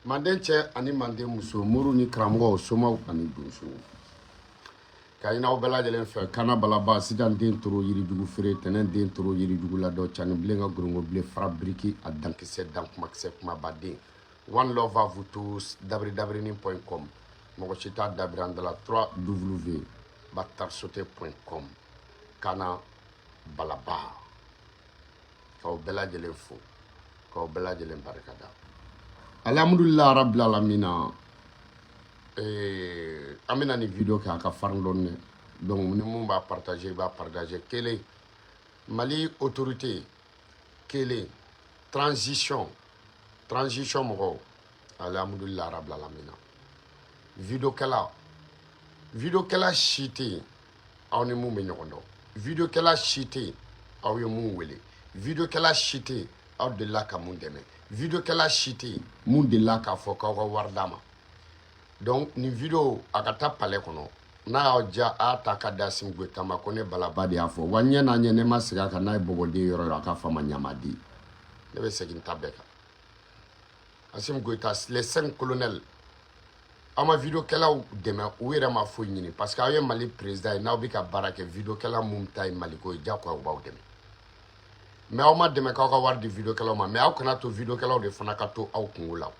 Manden cɛ ani manden muso, moriw ni karamɔgɔw, somaw ani donsow, ka ɲini aw bɛɛ lajɛlen fɛ. Kana balaba sidan den toro yirijugu feere tɛnɛn den toro yirijugu ladɔ cani bilen ka gorongo bilen fara biriki a dankisɛ dan kumakisɛ kumabaden. One love à vous tous. Dabiri dabirinin.com, mɔgɔ si t'a dabiri an da la. 3w batarsote.com. Kana balaba, k'aw bɛɛ lajɛlen fo, k'aw bɛɛ lajɛlen barikada. Alhamdulillah rabbil alamina. An bɛna nin vidéo kɛ, a ka farin dɔɔni dɛ. Donc ni mun b'a partager, i b'a partager. Kelen, Mali autorité kelen, transition mɔgɔw, alhamdulillah rabbil alamina. Vidéo kɛla, vidéo kɛla si tɛ yen aw ni mun bɛ ɲɔgɔn dɔn. Vidéo kɛla si tɛ yen aw ye mun wele. Vidéo kɛla si tɛ yen aw delila ka mun dɛmɛ. Vidéo kɛla si tɛ yen mun delila k'a fɔ k'aw ka wari d'a ma. Donc nin vidéo, a ka taa palais kɔnɔ. N'a y'aw diya, a y'a ta ka da Assimi Goïta ma ko ne balaba de y'a fɔ. Wa ɲɛ n'a ɲɛ, ne ma segin a kan. N'a ye bɔbɔden yɔrɔ yɔrɔ, a ka fɔ a ma ɲamaden. Ne bɛ segin ta bɛɛ kan. Assimi Goïta, les cinq colonels, aw ma vidéo kɛlaw dɛmɛ, u yɛrɛ ma foyi ɲini, parce que aw ye Mali président ye. N'aw bɛ ka baara kɛ, vidéo kɛla mun ta ye Maliko ye, diyagoya u b'aw dɛmɛ. Mais aw ma dɛmɛ k'aw ka wari di vidéo kɛlaw ma. Mais aw kana to vidéo kɛlaw de fana ka to aw kungo la,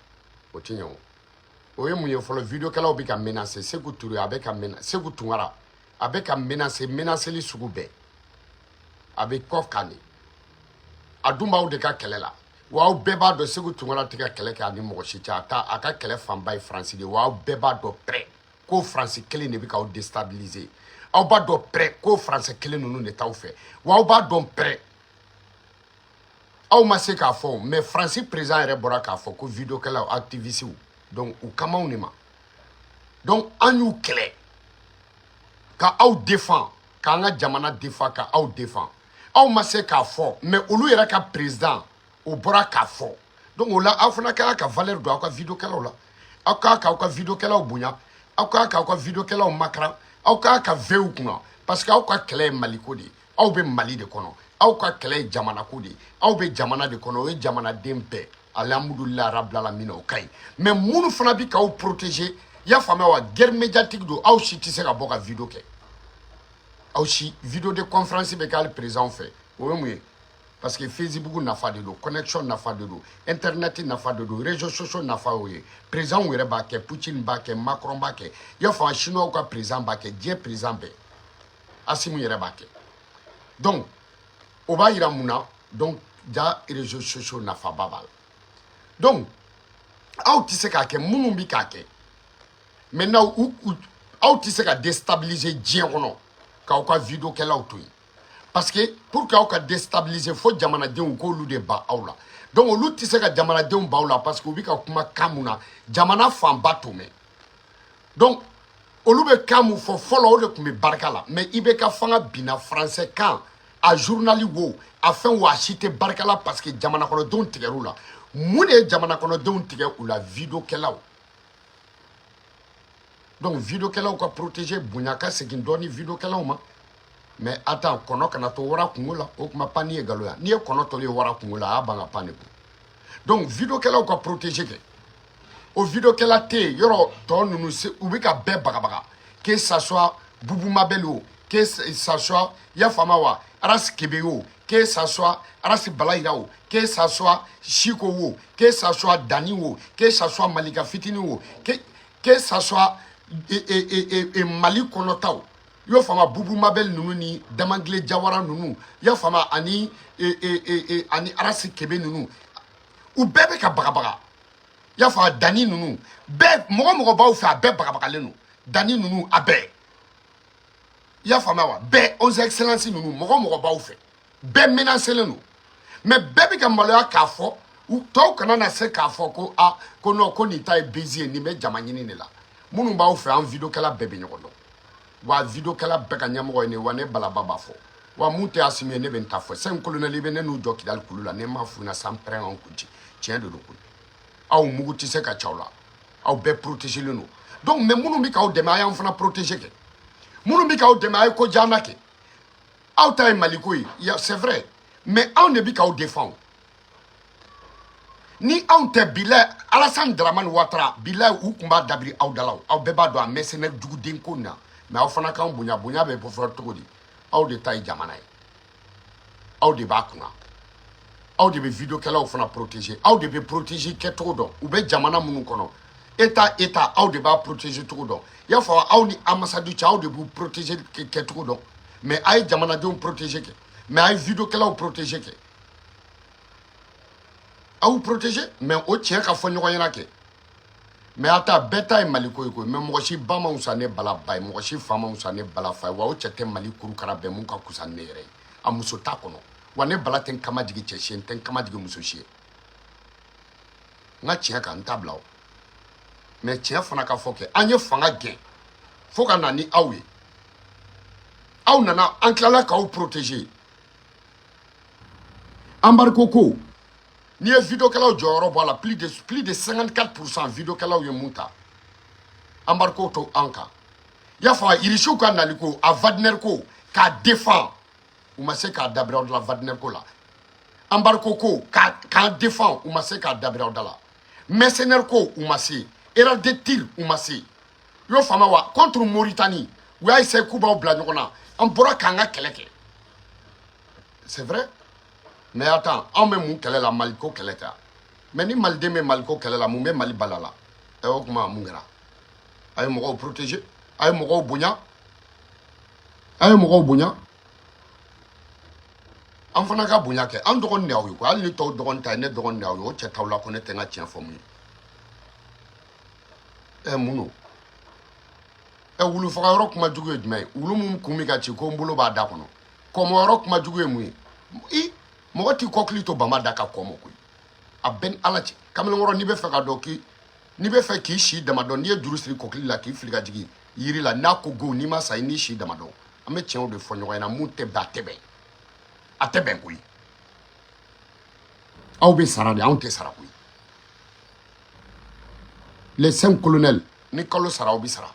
o tɛ ɲɛ. O o ye mun ye fɔlɔ? Vidéo kɛlaw bɛ ka menacer. Sekou Touré, a bɛ ka menacer. Sekou Tunkara, a bɛ ka menacer, menaceli sugu bɛɛ. A bɛ kɔ kan de, a dun b'aw de ka kɛlɛ la. Wa aw bɛɛ b'a dɔn, Sekou Tunkara tɛ ka kɛlɛ kɛ a ni mɔgɔ si cɛ. A ta, a ka kɛlɛ fanba ye Faransi de ye. Wa aw bɛɛ b'a dɔn pɛrɛ ko Faransi kelen de bɛ k'aw déstabiliser. Aw b'a dɔn pɛrɛ ko Faransi kelen ninnu de t'aw fɛ. Wa aw b'a dɔn pɛrɛ, aw ma se k'a fɔ, mais Faransi président yɛrɛ bɔra k'a fɔ ko vidéokɛlaw, activistes, donc u kamaw de ma. Donc an y'u kɛlɛ ka aw défend, k'an ka jamana défend, ka aw défend. Aw ma se k'a fɔ, mais olu yɛrɛ ka président, o bɔra k'a fɔ. Donc o la, aw fana ka kan ka valeur don aw ka vidéokɛlaw la. Aw ka kan k'aw ka vidéokɛlaw bonya, aw ka kan k'aw ka vidéokɛlaw makaran, aw ka kan ka veille u kunna, parce que aw ka kɛlɛ ye Maliko de ye. Aw bɛ Mali de kɔnɔ. Aw ka kɛlɛ ye jamanako de ye. Aw bɛ jamana de kɔnɔ, o ye jamanaden bɛɛ. Alhamdulilayi rabbil alamin, o ka ɲi. Mais minnu fana bɛ k'aw protéger, i y'a faamuya wa, guerre médiatique don. Aw si tɛ se ka bɔ ka vidéo kɛ, aw si. Vidéo de conférence bɛ kɛ hali président fɛ, o ye mun ye? Parce que Facebook nafa de don, connexion nafa de don, internet nafa de don, réseaux sociaux nafa y'o ye. Président yɛrɛ b'a kɛ, Poutine b'a kɛ, Macron b'a kɛ, i y'a faamu, Chinois ka président b'a kɛ, diɲɛ président bɛɛ, Assimi yɛrɛ b'a kɛ. Donc o b'a yira mun na? Donc ja, réseaux sociaux nafaba b'a la. Donc aw tɛ se k'a kɛ, minnu bɛ k'a kɛ maintenant, u aw tɛ se ka déstabiliser diɲɛ kɔnɔ k'aw ka vidéo kɛlaw to yen, parce que pour que aw ka déstabiliser, fo jamanadenw k'olu de ba aw la. Donc olu tɛ se ka jamanadenw ba aw la, parce que u bɛ ka kuma kan mun na, jamana fanba t'o mɛn. Donc olu bɛ kan mun fɔ fɔlɔ, o de tun bɛ barika la. Mais i bɛ ka fanga binna, français kan a journal wo, a fɛn wo, a si tɛ barika la, parce que jamana kɔnɔdenw tigɛr'u la. Mun de ye jamana kɔnɔdenw tigɛ u la? Vidéo kɛlaw. Donc vidéo kɛlaw ka protéger, bonya ka segin dɔɔni vidéo kɛlaw ma. Mais attends, kɔnɔ kana to wara kungo la. O kuma pan ye nkalon ya. N'i ye kɔnɔ tɔlen ye wara kungo la, a y'a ban ka pan de kun. Donc vidéo kɛlaw ka protéger kɛ. O vidéo kɛla tɛ yen yɔrɔ tɔ ninnu se, u bɛ ka bɛɛ bagabaga, que ça soit Boubou Mabel o, que ça soit, i y'a faamu wa, Aras Kebe o, que ça soit Aras Balayira o, que ça soit Siko o, que ça soit Dani o, que ça soit Malika Fitini o, que ça soit e, Mali kɔnɔtaw, i y'o faamu, Boubou Mabel ninnu ni Damangile Jawara ninnu, i y'a faamu, ani ani Aras Kebe ninnu, u bɛɛ bɛ ka bagabaga. I y'a faamu, Dani ninnu bɛɛ, mɔgɔ mɔgɔ b'aw fɛ, a bɛɛ bagabagalen don. Dani ninnu, a bɛɛ, i y'a faamuya wa, bɛɛ, onze excellence ninnu, mɔgɔ mɔgɔ b'aw fɛ, bɛɛ menacelen don. Mais bɛɛ bɛ ka maloya k'a fɔ, u tɔw kana na se k'a fɔ ko a ko non, ko nin ta ye bezi ye, nin bɛ jama ɲini de la. Minnu b'aw fɛ, an vidéokɛla bɛɛ bɛ ɲɔgɔn dɔn. Wa vidéokɛla bɛɛ ka ɲɛmɔgɔ ye ne. Wa ne balaba b'a fɔ, wa mun tɛ Assimi ye, ne bɛ n ta fɔ. Cinq colonel, i bɛ ne n'u jɔ Kidali kulu la, ne m'a f'u ɲɛna san pɛrɛn an kun ci. Tiɲɛ de don koyi. Aw mugu tɛ se ka ci aw la, aw bɛɛ protégelen don. Donc mais minnu bɛ k'aw dɛmɛ, a y'an fana protéger kɛ. Minnu bɛ k'aw dɛmɛ, a ye ko diya kɛ. Aw ta ye Maliko ye, c'est vrai, mais anw de bɛ k'aw défend. Ni anw tɛ, bilayi, Alassane Dramane Ouattara, bilayi, u tun b'a dabiri aw da la. Aw bɛɛ b'a dɔn a mercenaire juguden ko na. Mais aw fana k'anw bonya. Bonya bɛ fɔ cogo di? Aw de ta ye jamana ye, aw de b'a kunna, aw de bɛ videokɛlaw fana protéger, aw de bɛ protéger kɛcogo dɔn. U bɛ jamana minnu kɔnɔ, état état, aw de b'a protéger cogo dɔn. I y'a fɔ aw ni ambassade cɛ, aw de b'u protéger kɛcogo dɔn. Mais a ye jamanadenw protéger kɛ, mais a ye videokɛlaw protéger kɛ, aw protéger. Mais o tiɲɛ ka fɔ ɲɔgɔn ɲɛna kɛ. Mais a ta bɛɛ ta ye Maliko ye koyi. Mais mɔgɔ si ba ma wusa ne Bala ba ye, mɔgɔ si fa ma wusa ne Bala fa ye. Wa o cɛ tɛ Mali kurukara bɛɛ mun ka kusa ni ne yɛrɛ ye. A muso t'a kɔnɔ. Wa ne Bala tɛ n kama jigin cɛ si ye, n tɛ n kama jigin muso si ye. N ka tiɲɛ kan, n t'a bila o. Mais tiɲɛ fana ka fɔ kɛ, an ye fanga gɛn fo ka na ni aw ye. Aw nana, an tilala k'aw protéger. Embargo ko, n'i ye videokɛlaw jɔyɔrɔ bɔ a la, plus de 54 % videokɛlaw ye mun ta embargo to an kan. I y'a fɔ irisiw ka nali ko, a Wagner ko k'a défend, u ma se k'a dabiri aw da la. Wagner ko la, embargo ko k'an défend, u ma se k'a dabiri aw da la. Mercenaire ko, u ma se. Erreur de tir, u ma se. I y'o faamu wa? Contre Mauritanie, u y'a essayé k'u b'aw bila ɲɔgɔn na, an bɔra k'an ka kɛlɛ kɛ, c'est vrai. Mais attends, anw bɛ mun kɛlɛ la? Maliko kɛlɛ tɛ. Mais ni maliden bɛ Maliko kɛlɛ la, mun bɛ Mali bala la? Ɛ, o tuma mun kɛra? A ye mɔgɔw protéger, a ye mɔgɔw bonya, a ye mɔgɔw bonya. An fana ka bonya kɛ. An dɔgɔnin de y'aw ye koyi. Hali ni tɔw dɔgɔnin ta ye, ne dɔgɔnin de y'aw ye. O cɛ t'aw la ko ne tɛ n ka tiɲɛ fɔ. Mun ye? Ɛ, mun don? Ɛ, wulu faga yɔrɔ kuma jugu ye jumɛn ye? Wulu mun kun bɛ ka ci ko n bolo b'a da kɔnɔ. Kɔmɔ yɔrɔ kuma jugu ye mun ye? I mɔgɔ t'i kɔkili to bama da ka kɔmɔ koyi. A bɛɛ ni Ala cɛ. Kamalenkɔrɔ, n'i bɛ fɛ ka dɔn k'i n'i bɛ fɛ k'i si dama dɔn, n'i ye juru siri kɔkili la k'i fili ka jigin yiri la, n'a ko go, n'i ma sa, i n'i si dama dɔn. An bɛ tiɲɛw de fɔ ɲɔgɔn ɲɛna. Mun tɛ bɛn, a tɛ bɛn, a tɛ bɛn koyi. Aw bɛ sara de, anw tɛ sara koyi. Les cinq colonels, ni kalo sara, aw bɛ sara.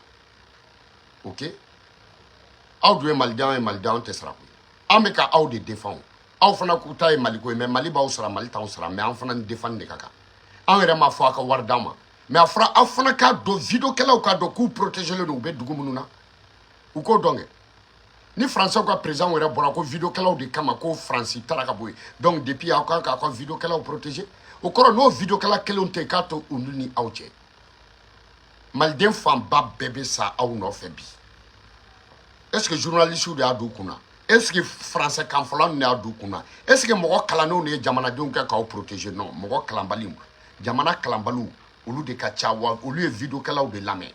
Ok, aw dun ye malidenw ye, malidenw tɛ sara koyi. An bɛ ka aw de défend. Aw fana k'u ta ye Maliko ye, mais Mali b'aw sara, Mali t'anw sara. Mais an fana ni défend de ka kan. Anw yɛrɛ m'a fɔ aw ka wari d'an ma, mais a fɔra aw fana k'a dɔn, videokɛlaw k'a dɔn k'u protégelen don. U bɛ dugu minnu na, u k'o dɔn kɛ. Ni Français ka président yɛrɛ bɔra ko videokɛlaw de kama ko Faransi taara ka bɔ yen, donc depuis aw kan k'aw ka videokɛlaw protéger. O kɔrɔ, n'o videokɛla kelenw tɛ yen, k'a to olu ni aw cɛ. Maliden fanba bɛɛ bɛ sa aw nɔfɛ bi. Est ce que journalistes de y'a don u kunna? Est ce que français kanfɔla ninnu de y'a don u kunna? Est ce que mɔgɔ kalannenw de ye jamanadenw kɛ k'aw protéger? Non, mɔgɔ kalanbaliw, jamana kalanbaliw, olu de ka ca. Wa olu ye videokɛlaw de lamɛn.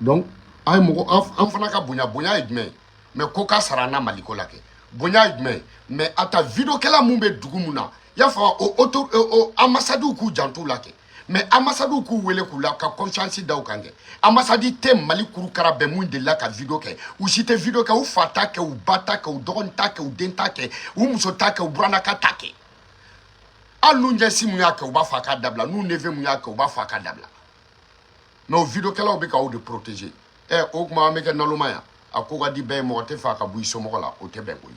Donc an ye mɔgɔ, an fana ka bonya. Bonya ye jumɛn ye? Mais ko ka sara an na Maliko la kɛ. Bonya ye jumɛn ye? Mais a ta videokɛla mun bɛ dugu mun na, i y'a fɔ o auto o ambassades k'u janto la kɛ. Mais ambassades k'u wele k'u la ka confiance da u kan kɛ. Ambassade tɛ Mali kurukara bɛɛ mun delila ka video kɛ. U si tɛ video kɛ. U fa ta kɛ, u ba ta kɛ, u dɔgɔnin ta kɛ, u den ta kɛ, u muso ta kɛ, u buranaka ta kɛ. Hali n'u ɲɛsi mun y'a kɛ, u b'a fɔ a k'a dabila. N'u neveu mun y'a kɛ, u b'a fɔ a k'a dabila. Mais o videokɛlaw bɛ k'aw de protéger. Ɛ, o tuma an bɛ kɛ naloma yan. A ko ka di bɛɛ ye, mɔgɔ tɛ fɛ a ka bɔ i somɔgɔ la. O tɛ bɛn koyi.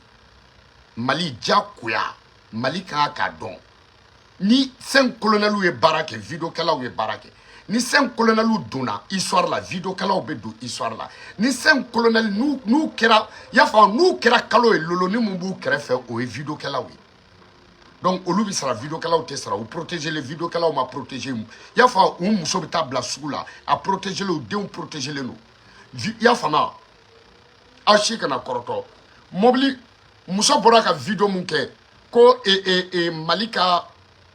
Mali diyagoya, Mali kan k'a dɔn ni cinq colonels ye baara kɛ, videokɛlaw ye baara kɛ. Ni cinq colonels donna histoire la, videokɛlaw bɛ don histoire la. Ni cinq colonels n'u kɛra, i y'a faamu, n'u kɛra kalo ye, loloni mun b'u kɛrɛfɛ, o ye videokɛlaw ye. Donc olu bɛ sara, videokɛlaw tɛ sara. U protéger les videokɛlaw ma protéger. I y'a faamu, u muso bɛ taa bila sugu la, a protéger, u denw protéger don. I y'a faamu? Aw si kana kɔrɔtɔ. Mobili muso bɔra ka video mun kɛ ko e, e, e, Mali ka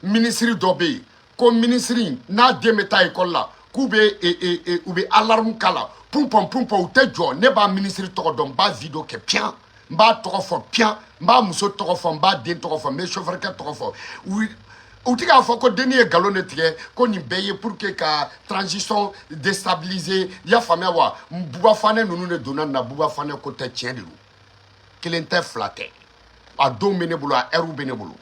minisiri dɔ bɛ yen, ko minisiri n'a den bɛ taa ekɔli la, k'u bɛ e, e, e, u bɛ alarme k'a la, pum pɔn pum pɔn, u tɛ jɔ. Ne b'a minisiri tɔgɔ dɔn, n b'a video kɛ piyan, n b'a tɔgɔ fɔ piyan, n b'a muso tɔgɔ fɔ, n b'a den tɔgɔ fɔ, n bɛ chauffeur kɛ tɔgɔ fɔ. U ti k'a fɔ ko denni ye nkalon de tigɛ, ko nin bɛɛ ye pour que ka transition déstabiliser. I y'a faamuya wa? Buba Fanɛ ninnu de donna nin na. Buba Fanɛ ko tɛ, tiɲɛ de don. Kelen tɛ, fila tɛ. A don bɛ ne bolo, a heure bɛ ne bolo.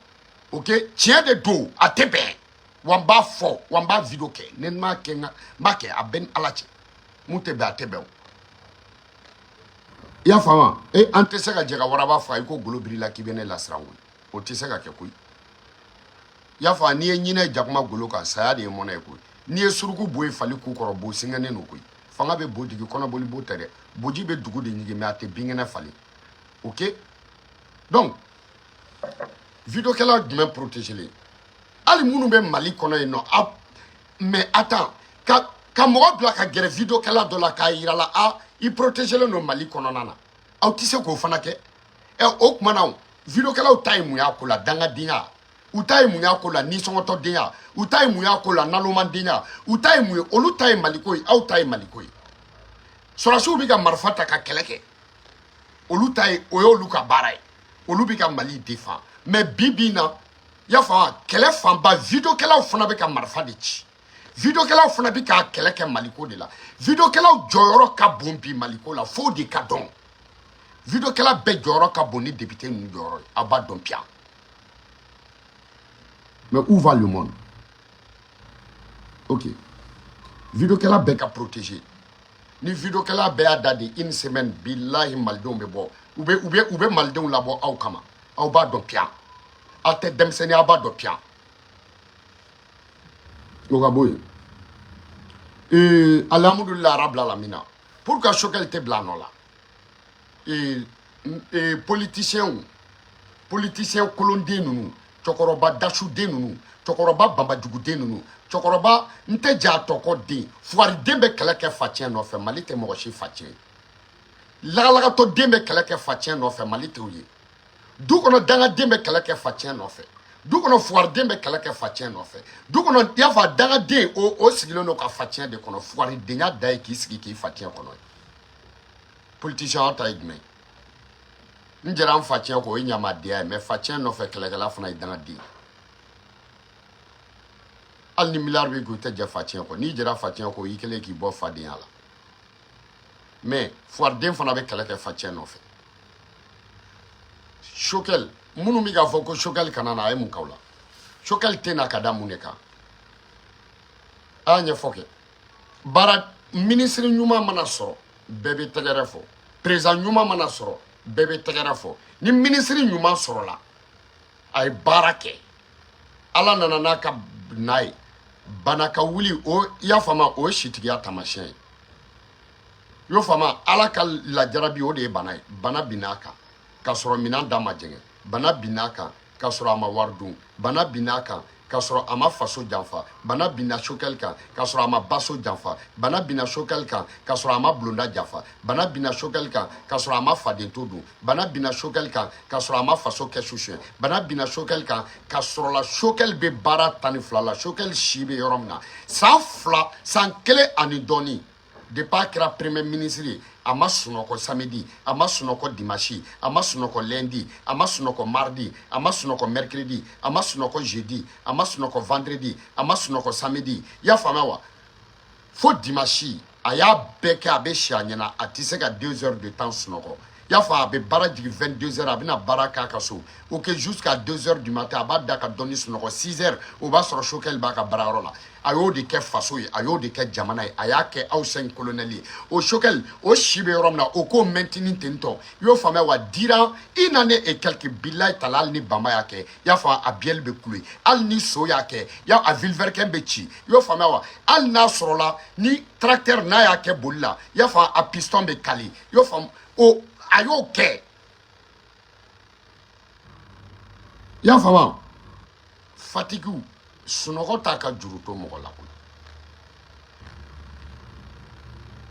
Ok, tiɲɛ de don, a tɛ bɛn. Wa n b'a fɔ, wa n b'a video kɛ. Ni n m'a kɛ, n b'a kɛ. A bɛɛ ni Ala cɛ, mun tɛ bɛn, a tɛ bɛn o. I y'a faamu? E, an tɛ se ka jɛ ka waraba faga i ko golo birila k'i bɛ ne lasiran koyi. O tɛ se ka kɛ koyi. I y'a fɔ, n'i ye ɲinɛ jakuma golo kan, saya de ye mɔnɛ ye koyi. N'i ye suruku bo ye fali ku kɔrɔ, bo singɛnnen don koyi. Fanga bɛ bo jigin, kɔnɔboli bo tɛ dɛ. Boji bɛ dugu de ɲigin, mais a tɛ binkɛnɛ falen. Ok, donc videokɛla jumɛn protégelen? Hali minnu bɛ Mali kɔnɔ yen nɔ, a mais attends, ka mɔgɔ bila ka gɛrɛ videokɛla dɔ la k'a yira la, a i protégelen don Mali kɔnɔna na, aw tɛ se k'o fana kɛ. Ɛ, o tuma na, videokɛlaw ta ye mun y'a ko la? Dangadenya. U ta ye mun y'a ko la? Nisɔngɔtɔdenya. U ta ye mun y'a ko la? Nalomandenya. U ta ye mun ye? Olu ta ye Maliko ye, aw ta ye Maliko ye. Sɔrɔsiw bɛ ka marifa ta ka kɛlɛ kɛ, olu ta ye, o y'olu ka baara ye, olu bɛ ka Mali défend. Mais bi bi in na, i y'a faamu, kɛlɛ fanba, videokɛlaw fana bɛ ka marifa de ci, videokɛlaw fana bɛ ka kɛlɛ kɛ Maliko de la. Videokɛlaw jɔyɔrɔ ka bon bi Maliko la, f'o de ka dɔn. Videokɛla bɛɛ jɔyɔrɔ ka bon ni député ninnu jɔyɔrɔ ye, aw b'a dɔn piyan. Mais où va le monde? Ok, videokɛla bɛɛ ka protéger. Ni videokɛla bɛɛ y'a da de une semaine, bilahi, malidenw bɛ bɔ, u bɛ malidenw labɔ aw kama. Aw b'a dɔn piyan, aw tɛ denmisɛnnin, aw b'a dɔn piyan. O ka bɔ yen. Alhamdulilah rabbil alamina. Pourquoi Choguel tɛ bila a nɔ la? Politicien, politicien kolonden ninnu, cɛkɔrɔba dasuden ninnu, cɛkɔrɔba banbajuguden ninnu, cɛkɔrɔba n tɛ jɛ a tɔkɔ den, fugariden bɛ kɛlɛ kɛ facɛn nɔfɛ, Mali tɛ mɔgɔ si facɛn ye. Lagalagatɔ den bɛ kɛlɛ kɛ facɛn nɔfɛ, Mali t'o ye. Du kɔnɔ dangaden bɛ kɛlɛ kɛ facɛn nɔfɛ, du kɔnɔ fugariden bɛ kɛlɛ kɛ facɛn nɔfɛ, du kɔnɔ, i y'a fɔ, a dangaden o sigilen don ka facɛn de kɔnɔ. Fugaridenya da ye k'i sigi k'i facɛn kɔnɔ. Politicien, aw ta ye jumɛn ye? N jɛra n facɛn kɔ, o ye ɲamadenya ye, mais facɛn nɔfɛ kɛlɛkɛla fana ye dangaden ye. Hali ni miliyari b'i kun, i tɛ jɛ facɛn kɔ. N'i jɛra facɛn kɔ, i kɛlen k'i bɔ fadenya la. Mais fugariden fana bɛ kɛlɛ kɛ facɛn nɔfɛ. Choguel, minnu bɛ k'a fɔ ko Choguel kana na, a ye mun k'aw la? Choguel tɛ na ka da mun de kan? A y'a ɲɛfɔ kɛ. Baara minisiri ɲuman mana sɔrɔ, bɛɛ bɛ tɛgɛrɛ fɔ. Président ɲuman mana sɔrɔ, bɛɛ bɛ tɛgɛrɛ fɔ. Ni minisiri ɲuman sɔrɔla, a ye baara kɛ, Ala nana n'a ka na ye, bana ka wuli o, i y'a faamu, o ye sitigiya taamasiyɛn ye. I y'o faamu, Ala ka lajarabi, o de ye bana ye. Bana bin'a kan k'a sɔrɔ minɛn da ma jɛngɛ, bana bin'a kan k'a sɔrɔ a ma wari dun, bana bin'a kan k'a sɔrɔ a ma faso janfa, bana binna Choguel kan k'a sɔrɔ a ma baso janfa, bana binna Choguel kan k'a sɔrɔ a ma bulonda janfa, bana binna Choguel kan k'a sɔrɔ a ma faden to dun, bana binna Choguel kan k'a sɔrɔ a ma faso kɛsu suɲɛ, bana binna Choguel kan k'a sɔrɔ la Choguel bɛ baara 12 la. Choguel si bɛ yɔrɔ min na, san 2, san 1 ani dɔɔnin, depuis a kɛra premier ministre ye, a ma sunɔgɔ samedi, a ma sunɔgɔ dimanche, a ma sunɔgɔ lundi, a ma sunɔgɔ mardi, a ma sunɔgɔ mercredi, a ma sunɔgɔ jeudi, a ma sunɔgɔ vendredi, a ma sunɔgɔ samedi. I y'a faamuya wa? Fo dimanche, a y'a bɛɛ kɛ, a bɛ si a ɲɛna, a tɛ se ka 2 heures de temps sunɔgɔ. I y'a fɔ, a bɛ baara jigin 22 heures, a bɛna baara k'a ka so o kɛ jusqu'à 2 heures du matin, a b'a da ka dɔɔni sunɔgɔ, 6 heures, o b'a sɔrɔ Choguel b'a ka baarayɔrɔ la. A y'o de kɛ faso ye, a y'o de kɛ jamana ye, a y'a kɛ aw sen colonel ye. O Choguel, o si bɛ yɔrɔ min na, o k'o maintenir ten tɔ. I y'o faamuya wa? Durant une année et quelque, bilayi tala, hali ni bama y'a kɛ, i y'a fɔ, a biyɛli bɛ kule. Hali ni so y'a kɛ, ya a vilebrequin bɛ ci. I y'o faamuya wa? Hali n'a sɔrɔla ni tracteur n'a y'a kɛ boli la, i y'a fɔ, a piston bɛ kali. I y'o faamu, o a y'o kɛ. I y'a faamu, fatigue, sunɔgɔ t'a ka juru to mɔgɔ la koyi.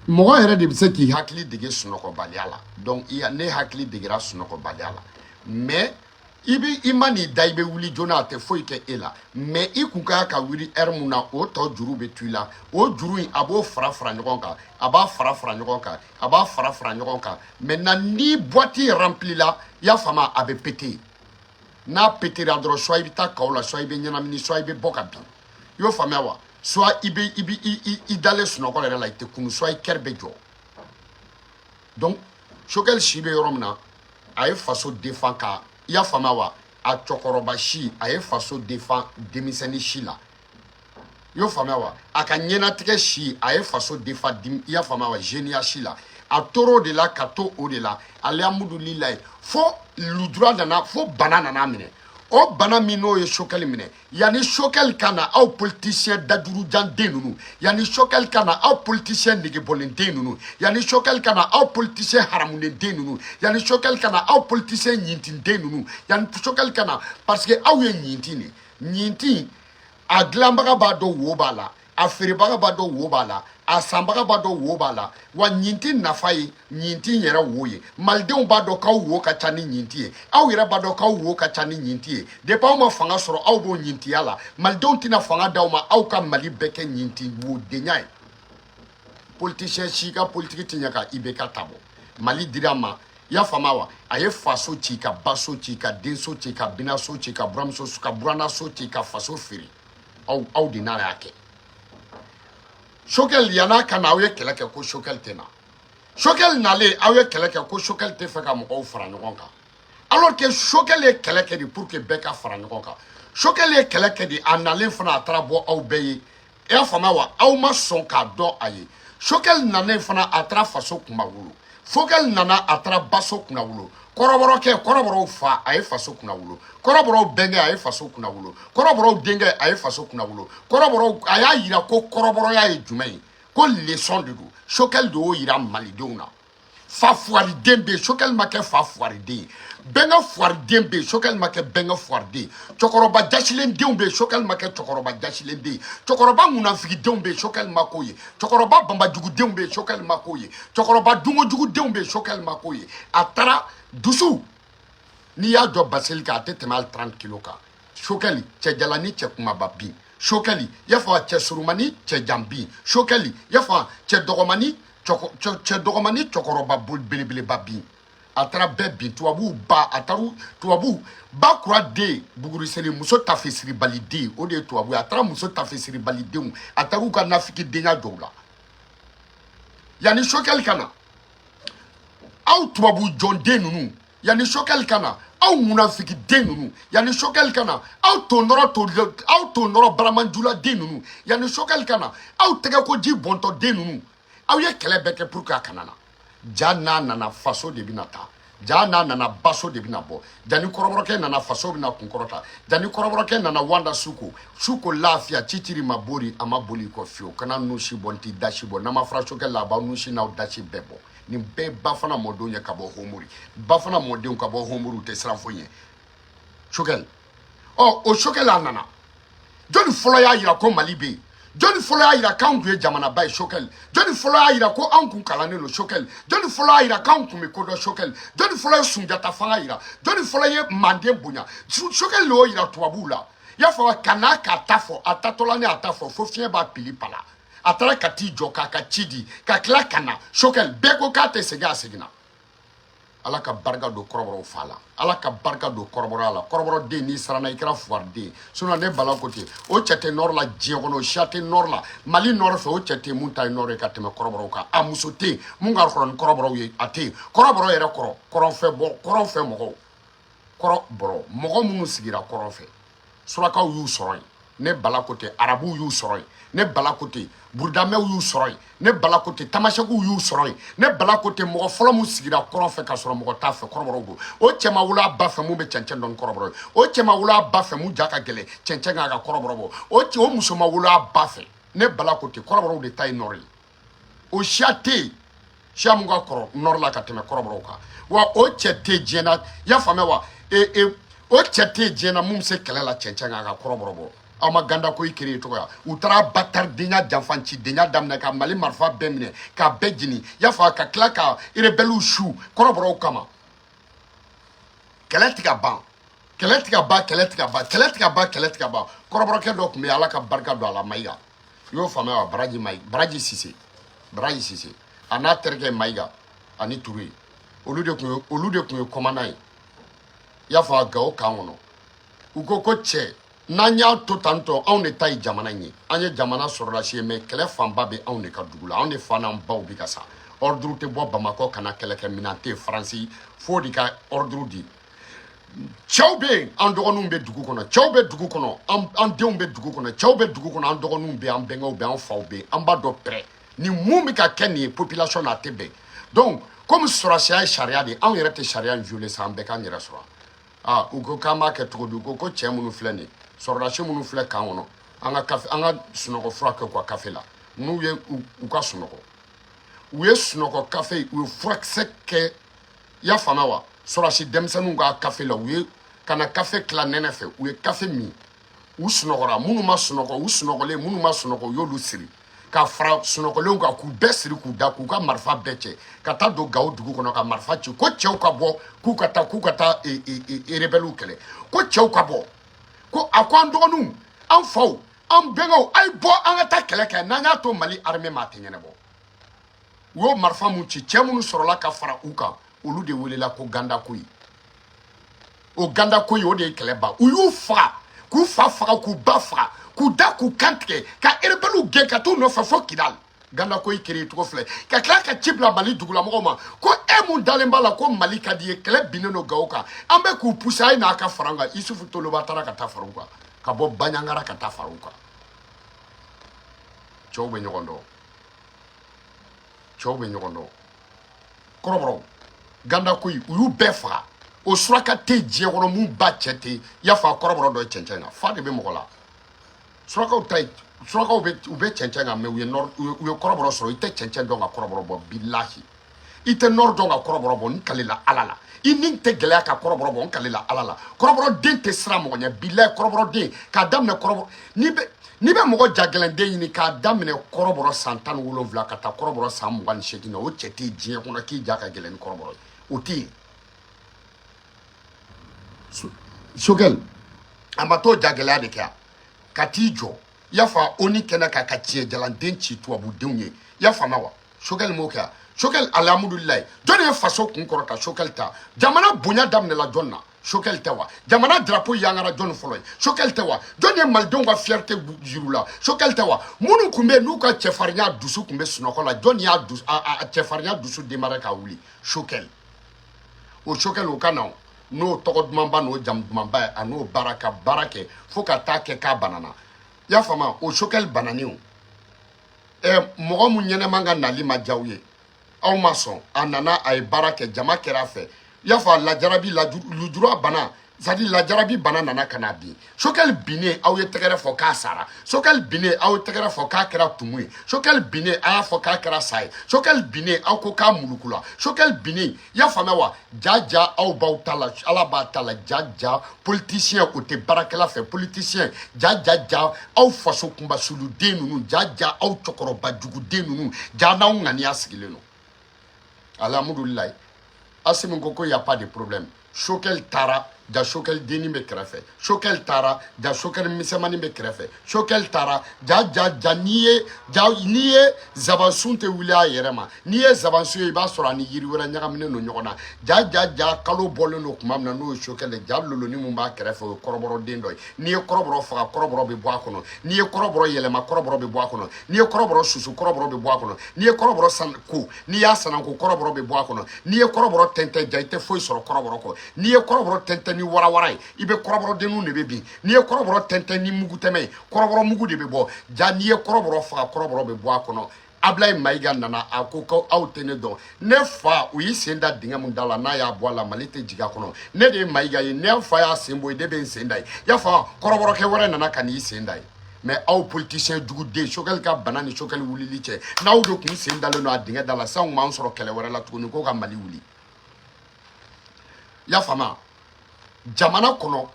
Mɔgɔ yɛrɛ de bɛ se k'i hakili dege sunɔgɔbaliya la. Donc ne hakili degera sunɔgɔbaliya la, mais i bɛ i ma n'i da, i bɛ wuli joona, a tɛ foyi kɛ e la. Mais i kun ka kan ka wuli heure mun na, o tɔ juru bɛ to i la. O juru in, a b'o fara fara ɲɔgɔn kan, a b'a fara fara ɲɔgɔn kan, a b'a fara fara ɲɔgɔn kan. Maintenant, ni boîte rempli la, i y'a faamu, a bɛ péter. N'a pétera dɔrɔn, soit i bɛ taa kaw la, soit i bɛ ɲɛnamini, soit i bɛ bɔ ka bin. I y'o faamuya wa? Soit i bɛ i bɛ i dalen sunɔgɔ yɛrɛ la, i tɛ kunu, soit i cœur bɛ jɔ. Donc Choguel si bɛ yɔrɔ min na, a ye faso défend ka, i y'a faamuya wa, a cɛkɔrɔba si, a ye faso défend denmisɛnnin si la. I y'o faamuya wa? A ka ɲɛnatigɛ si, a ye faso défend, i y'a faamuya wa, jeuneya si la. A tor'o de la ka to o de la, alihamudulilayi, fo lujura nana, fo bana nana minɛ. O bana min n'o ye Choguel minɛ, yanni Choguel ka na, aw politicien dajurujan den ninnu, yanni Choguel ka na, aw politicien negebɔlen den ninnu, yanni Choguel ka na, aw politicien haramunen den ninnu, yanni Choguel ka na, aw politicien ɲintin den ninnu, yanni Choguel ka na, parce que aw ye ɲintin de ɲintin. A dilanbaga b'a dɔn wo b'a la, a feerebaga b'a dɔn wo b'a la, a sanbaga b'a dɔn wo b'a la. Wa ɲintin nafa ye ɲintin yɛrɛ wo ye. Malidenw b'a dɔn k'aw wo ka ca ni ɲintin ye, aw yɛrɛ b'a dɔn k'aw wo ka ca ni ɲintin ye. Depuis aw ma fanga sɔrɔ, aw b'o ɲintiya la. Malidenw tɛna fanga d'aw ma aw ka Mali bɛɛ kɛ ɲintin wodenya ye. Politicien si ka politiki tɛ ɲɛ ka IBK ta bɔ. Mali dira ma, i y'a faamu wa? A ye faso ci, ka baso ci, ka denso ci, ka binaso ci, ka buramuso, ka burannaso ci, ka faso feere. Aw de n'a y'a kɛ. Choguel, yann'a ka na, aw ye kɛlɛ kɛ ko Choguel tɛ na. Choguel nalen, aw ye kɛlɛ kɛ ko Choguel tɛ fɛ ka mɔgɔw fara ɲɔgɔn kan, alors que Choguel ye kɛlɛ kɛ de pour que bɛɛ ka fara ɲɔgɔn kan. Choguel ye kɛlɛ kɛ de. A nalen fana, a taara bɔ aw bɛɛ ye, i y'a faamuya wa? Aw ma sɔn k'a dɔn a ye. Choguel nalen fana, a taara faso kunmawolo. Choguel nana, a taara baso kunnawolo. Kɔrɔbɔrɔkɛ, kɔrɔbɔrɔw fa, a ye faso kunnawolo. Kɔrɔbɔrɔw bɛnkɛ, a ye faso kunnawolo. Kɔrɔbɔrɔw denkɛ, a ye faso kunnawolo. Kɔrɔbɔrɔw, a y'a yira ko kɔrɔbɔrɔya ye jumɛn ye, ko leçon de don. Choguel de y'o yira malidenw na. Fa fuwariden bɛ yen, Choguel ma kɛ fa fuwariden ye. Bɛnkɛ fuwariden bɛ yen, Choguel ma kɛ bɛnkɛ fuwariden ye. Cɛkɔrɔba jasilen denw bɛ yen, Choguel ma kɛ cɛkɔrɔba jasilen den ye. Cɛkɔrɔba ŋunafigidenw bɛ yen, Choguel ma k'o ye. Cɛkɔrɔba banbajugudenw bɛ yen, Choguel ma k'o ye. Cɛkɔrɔba dunkojugudenw bɛ yen, Choguel ma k'o ye. A taara dusu, n'i y'a jɔ baseli kan, a tɛ tɛmɛ hali 30 kilo kan. Choguel, cɛjala ni cɛ kumaba bin. Choguel, i y'a fɔ, cɛ surumani, cɛ jan bin. Choguel, i y'a fɔ, cɛ dɔgɔmani, cɛ dɔgɔmani, cɛkɔrɔba belebeleba bin. A taara bɛɛ bin. Tubabuw ba, a taara tubabuw ba kura den buguriseli muso tafesiribali den, o de ye tubabu ye. A taara muso tafesiribali denw, a taara u ka nafigidenya jɔ u la. Yanni Choguel ka na, aw tubabu jɔnden ninnu, yanni Choguel ka na, aw munafigiden ninnu, yanni Choguel ka na, aw tondɔrɔ to, aw tondɔrɔ baramanjuladen ninnu, yanni Choguel ka na, aw tɛgɛko ji bɔntɔden ninnu, aw ye kɛlɛ bɛɛ kɛ pour que a kana na. Ja n'a nana, faso de bɛna taa. Ja n'a nana, baso de bɛna bɔ. Ja ni kɔrɔbɔrɔkɛ nana, faso bɛna kunkɔrɔta. Ja ni kɔrɔbɔrɔkɛ nana, wanda suko suko lafiya ciciri ma bori, a ma boli kɔ fiyewu. Kana nu si bɔ, n t'i dasi bɔ. N'a ma fara Choguel la, a b'aw nu si n'aw dasi bɛɛ bɔ. Nin bɛɛ ba fana mɔdenw ye ka bɔ Homori. Ba fana mɔdenw ka bɔ Homori, u tɛ siran foyi ɲɛ. Choguel, ɔ o Choguel, a nana. Jɔnni fɔlɔ y'a yira ko Mali bɛ yen? Jɔnni fɔlɔ y'a yira k'anw tun ye jamanaba ye? Choguel. Jɔnni fɔlɔ y'a yira ko anw kun kalannen don? Choguel. Jɔnni fɔlɔ y'a yira k'anw kun bɛ ko dɔn? Choguel. Jɔnni fɔlɔ ye Sunjata fanga yira? Jɔnni fɔlɔ ye manden bonya? Choguel de y'o yira tubabuw la, i y'a fɔ. Ka n'a k'a ta fɔ, a tatɔla ni a ta fɔ fo fiɲɛ b'a pili pala. A taara ka t'i jɔ k'a ka ci di, ka tila ka na. Choguel, bɛɛ ko k'a tɛ segin, a seginna. Ala ka barika don kɔrɔbɔrɔw fa la, Ala ka barika don kɔrɔbɔrɔya la. Kɔrɔbɔrɔ den, n'i siranna, i kɛra fuwariden. Sinon ne bala ko ten, o cɛ tɛ nord la diɲɛ kɔnɔ, o siya tɛ nord la. Mali nord fɛ, o cɛ tɛ mun ta ye nord ye ka tɛmɛ kɔrɔbɔrɔw kan. A muso tɛ yen mun ka kɔrɔ ni kɔrɔbɔrɔw ye, a tɛ yen. Kɔrɔbɔrɔ yɛrɛ kɔrɔ, kɔrɔnfɛ bɔ, kɔrɔnfɛ mɔgɔw, kɔrɔbɔrɔ mɔgɔ minnu sigira kɔrɔn fɛ, surakaw y'u sɔrɔ yen, ne bala ko ten. Arabuw y'u sɔrɔ yen, ne bala ko ten. Burudamɛw y'u sɔrɔ yen, ne bala ko ten. Tamasɛkiw y'u sɔrɔ yen, ne bala ko ten. Mɔgɔ fɔlɔ mun sigira kɔrɔn fɛ ka sɔrɔ mɔgɔ t'a fɛ, kɔrɔbɔrɔw don. O cɛ ma wolo a ba fɛ mun bɛ cɛncɛn dɔn ni kɔrɔbɔrɔ ye. O cɛ ma wolo a ba fɛ mun ja ka gɛlɛn cɛncɛn k'a ka kɔrɔbɔrɔ bɔ. O cɛ, o muso ma wolo a ba fɛ, ne bala ko ten. Kɔrɔbɔrɔw de ta ye nord ye. O siya tɛ yen, siya mun ka kɔrɔ nord la ka tɛmɛ kɔrɔbɔrɔw kan. Wa o cɛ tɛ diɲɛ na, i y'a faamuya wa? E e o cɛ tɛ diɲɛ na mun bɛ se kɛlɛ la cɛncɛn k'a ka kɔrɔbɔrɔ bɔ. Aw ma ganda ko i kere tɔgɔ ya. U taara bataridenya, janfancidenya daminɛ ka Mali marifa bɛɛ minɛ k'a bɛɛ jeni, i y'a fɔ, ka tila ka rebelles su kɔrɔbɔrɔw kama. Kɛlɛ ti ka ban, kɛlɛ ti ka ban, kɛlɛ ti ka ban, kɛlɛ ti ka ban, kɛlɛ ti ka ban. Kɔrɔbɔrɔkɛ dɔ tun bɛ yen, Ala ka barika don a la, Mayiga, i y'o faamuya wa? Baraji Mayi, Baraji Sise, Baraji Sise, a n'a terikɛ Mayiga ani Ture, olu de tun ye commandant ye, i y'a fɔ, Gawo kan kɔnɔ. U ko ko cɛ, n'an y'a to tan tɔ, anw de ta ye jamana in ye, an ye jamana sɔrɔdasi ye, mais kɛlɛ fanba bɛ anw de ka dugu la, anw de fa n'an baw bɛ ka sa. Ordre tɛ bɔ Bamakɔ ka na, kɛlɛkɛminɛn tɛ yen, Faransi f'o de ka ordre di. Cɛw bɛ yen, an dɔgɔninw bɛ dugu kɔnɔ. Cɛw bɛ dugu kɔnɔ, an denw bɛ dugu kɔnɔ. Cɛw bɛ dugu kɔnɔ, an dɔgɔninw bɛ yen, an bɛnkɛw bɛ yen, an faw bɛ yen. An b'a dɔn pɛrɛ ni mun bɛ ka kɛ nin ye population na, a tɛ bɛn. Donc komi sɔrɔsiya ye sariya de ye, anw yɛrɛ tɛ sariya in violer sa, an bɛɛ k'an yɛrɛ sɔrɔ. Aa, u ko k'an b'a kɛ cogo di? U ko ko cɛ minnu filɛ nin ye, sɔrɔdasi minnu filɛ kan kɔnɔ, an ka kafe, an ka sunɔgɔ fura kɛ u ka kafe la. N'u ye u ka sunɔgɔ, u ye sunɔgɔ kafe, u ye furakisɛ kɛ, i y'a faamuya wa, sɔrɔdasi denmisɛnninw ka kafe la. U ye ka na kafe tila nɛnɛ fɛ, u ye kafe min, u sunɔgɔra. Minnu ma sunɔgɔ, u sunɔgɔlen, minnu ma sunɔgɔ, u y'olu siri ka fara sunɔgɔlenw kan, k'u bɛɛ siri k'u da, k'u ka marifa bɛɛ cɛ ka taa don Gawo dugu kɔnɔ ka marifa ci, ko cɛw ka bɔ, k'u ka taa rebelles kɛlɛ, ko cɛw ka bɔ, ko a ko an dɔgɔninw, an faw, an bɛnkɛw, a ye bɔ, an ka taa kɛlɛ kɛ. N'an y'a to Mali armée ma, a tɛ ɲɛnabɔ. U y'o marifa mun ci, cɛ minnu sɔrɔla ka fara u kan, olu de welela ko Gandakoyi. O Gandakoyi, o de ye kɛlɛ ban. U y'u faga, k'u fa faga, k'u ba faga, k'u da, k'u kan tigɛ, ka rebelles gɛn ka t'u nɔfɛ fo Kidali. Gandakoyi kere cogo filɛ, ka tila ka ci bila Mali dugulamɔgɔw ma ko e mun dalen b'a la ko Mali ka di ye, kɛlɛ binnen don Gawo kan, an bɛ k'u pousser, a ye n'a ka fara an kan. Isufu Toloba taara ka taa fara u kan, ka bɔ Baɲangara ka taa fara u kan. Cɛw bɛ ɲɔgɔn dɔn, cɛw bɛ ɲɔgɔn dɔn. Kɔrɔbɔrɔw, Gandakoyi, u y'u bɛɛ faga. O suraka tɛ diɲɛ kɔnɔ mun ba cɛ tɛ yafa kɔrɔbɔrɔ dɔ ye cɛncɛn kan. Fa de bɛ mɔgɔ la. Surakaw ta ye, surakaw bɛ, u bɛ cɛncɛn kan, mɛ u ye nɔrɔ, u ye kɔrɔbɔrɔ sɔrɔ. I tɛ cɛncɛn dɔn ka kɔrɔbɔrɔ bɔ. Bilahi, i tɛ nɔrɔ dɔn ka kɔrɔbɔrɔ bɔ. N kalila Ala la, i ni tɛ gɛlɛya ka kɔrɔbɔrɔ bɔ. N kalila Ala la, kɔrɔbɔrɔ den tɛ siran mɔgɔ ɲɛ. Bilahi, kɔrɔbɔrɔ den, k'a daminɛ kɔrɔbɔrɔ, n'i bɛ mɔgɔ jagɛlɛnden ɲini, k'a daminɛ kɔrɔbɔrɔ san 17 ka taa kɔrɔbɔrɔ san 28 na, o cɛ tɛ diɲɛ kɔnɔ k'i ja ka gɛlɛn ni kɔrɔbɔrɔ ye. O tɛ yen. Sogɛl a ma t'o jagɛlɛya de kɛ yan ka t'i jɔ, i y'a fɔ, oni kɛnɛ kan ka tiɲɛ jalanden ci tubabudenw ye, i y'a faamuya wa? Sogɛl m'o kɛ yan. Sogɛl, alhamdulilayi, jɔnni ye faso kun kɔrɔta? Sogɛl ta. Jamana bonya daminɛla jɔn na? Sogɛl tɛ wa? Jamana drapeau yangara jɔnni fɔlɔ ye? Sogɛl tɛ wa? Jɔnni ye malidenw ka fierté yir'u la? Sogɛl tɛ wa? Minnu tun bɛ yen n'u ka cɛfarinya dusu tun bɛ sunɔgɔ la, jɔnni y'a dusu a cɛfarinya dusu démarrer ka wuli? Sogɛl. O Sogɛl, o ka na n'o tɔgɔ dumanba n'o jamu dumanba ye, a n'o baara ka baara kɛ fo ka taa kɛ k'a banana, i y'a faamu? O Sogɛl bananen, o ɛ mɔgɔ mun ɲɛnɛman ka nali ma diya aw ye, aw ma sɔn. A nana, a ye baara kɛ, jama kɛra a fɛ, i y'a fɔ, lajarabi lujura bana, c'est à dire lajarabi bana nana ka na bin. Sogɛl binnen, aw ye tɛgɛrɛ fɔ k'a sara. Sogɛl binnen, aw ye tɛgɛrɛ fɔ k'a kɛra tumu ye. Sogɛl binnen, a y'a fɔ k'a kɛra sa ye. Sogɛl binnen, aw ko k'a mulukula. Sogɛl binnen, i y'a faamuya wa? Ja ja, aw b'aw ta la, Ala b'a ta la. Ja ja, politicien o tɛ baarakɛla fɛ. Politicien, ja ja ja, aw faso kunbasuluden ninnu, ja ja, aw cɛkɔrɔba juguden ninnu, ja n'aw ŋaniya sigilen don. Alhamdulilayi, Asimi ko y a pas de problème. Sogɛl taara, ja Sogɛl dennin bɛ kɛrɛfɛ. Sogɛl taara, ja Sogɛl misɛnmanin bɛ kɛrɛfɛ. Sogɛl taara, ja ja ja, n'i ye ja, n'i ye zabansun tɛ wuli a yɛrɛ ma. N'i ye zabansun ye, i b'a sɔrɔ a ni yiri wɛrɛ ɲagaminen don ɲɔgɔn na. Ja ja ja, kalo bɔlen don tuma min na, n'o ye Sogɛl ye, ja loloni mun b'a kɛrɛfɛ, o ye kɔrɔbɔrɔ den dɔ ye. N'i ye kɔrɔbɔrɔ faga, kɔrɔbɔrɔ bɛ bɔ a kɔnɔ. N'i ye kɔrɔbɔrɔ yɛlɛma, kɔrɔbɔrɔ bɛ bɔ a kɔnɔ. N'i ye kɔrɔbɔrɔ susu, kɔrɔbɔrɔ bɛ bɔ a kɔnɔ. N'i ye kɔrɔbɔrɔ san ko, n'i y'a sananko, kɔrɔbɔrɔ bɛ bɔ a kɔnɔ. N'i ye kɔrɔbɔrɔ tɛntɛn, ja i tɛ foyi sɔrɔ kɔrɔbɔrɔ kɔ. N'i ye kɔrɔbɔrɔ tɛntɛn ni warawara ye, i bɛ kɔrɔbɔrɔdenninw de bɛ bin. N'i ye kɔrɔbɔrɔ tɛntɛn ni mugu tɛmɛ ye, kɔrɔbɔrɔ mugu de bɛ bɔ. Ja, n'i ye kɔrɔbɔrɔ faga, kɔrɔbɔrɔ bɛ bɔ a kɔnɔ. Ablaye Mayiga nana, a ko ko aw tɛ ne dɔn. Ne fa, u y'i sen da dingɛ mun da la, n'a y'a bɔ a la, Mali tɛ jigin a kɔnɔ. Ne de ye Mayiga ye. Ne fa y'a sen bɔ yen, ne bɛ n sen da ye. I y'a fɔ, kɔrɔbɔrɔkɛ wɛrɛ nana ka n'i sen da ye. Mais aw politicien juguden, Sogɛli ka bana ni Sogɛli wulili cɛ, n'aw de kun sen dalen don a dingɛ da la sisan, kun b'an sɔrɔ kɛlɛ wɛrɛ la tuguni ko ka Mali wuli. I y'a faamu? Jamana kɔnɔ,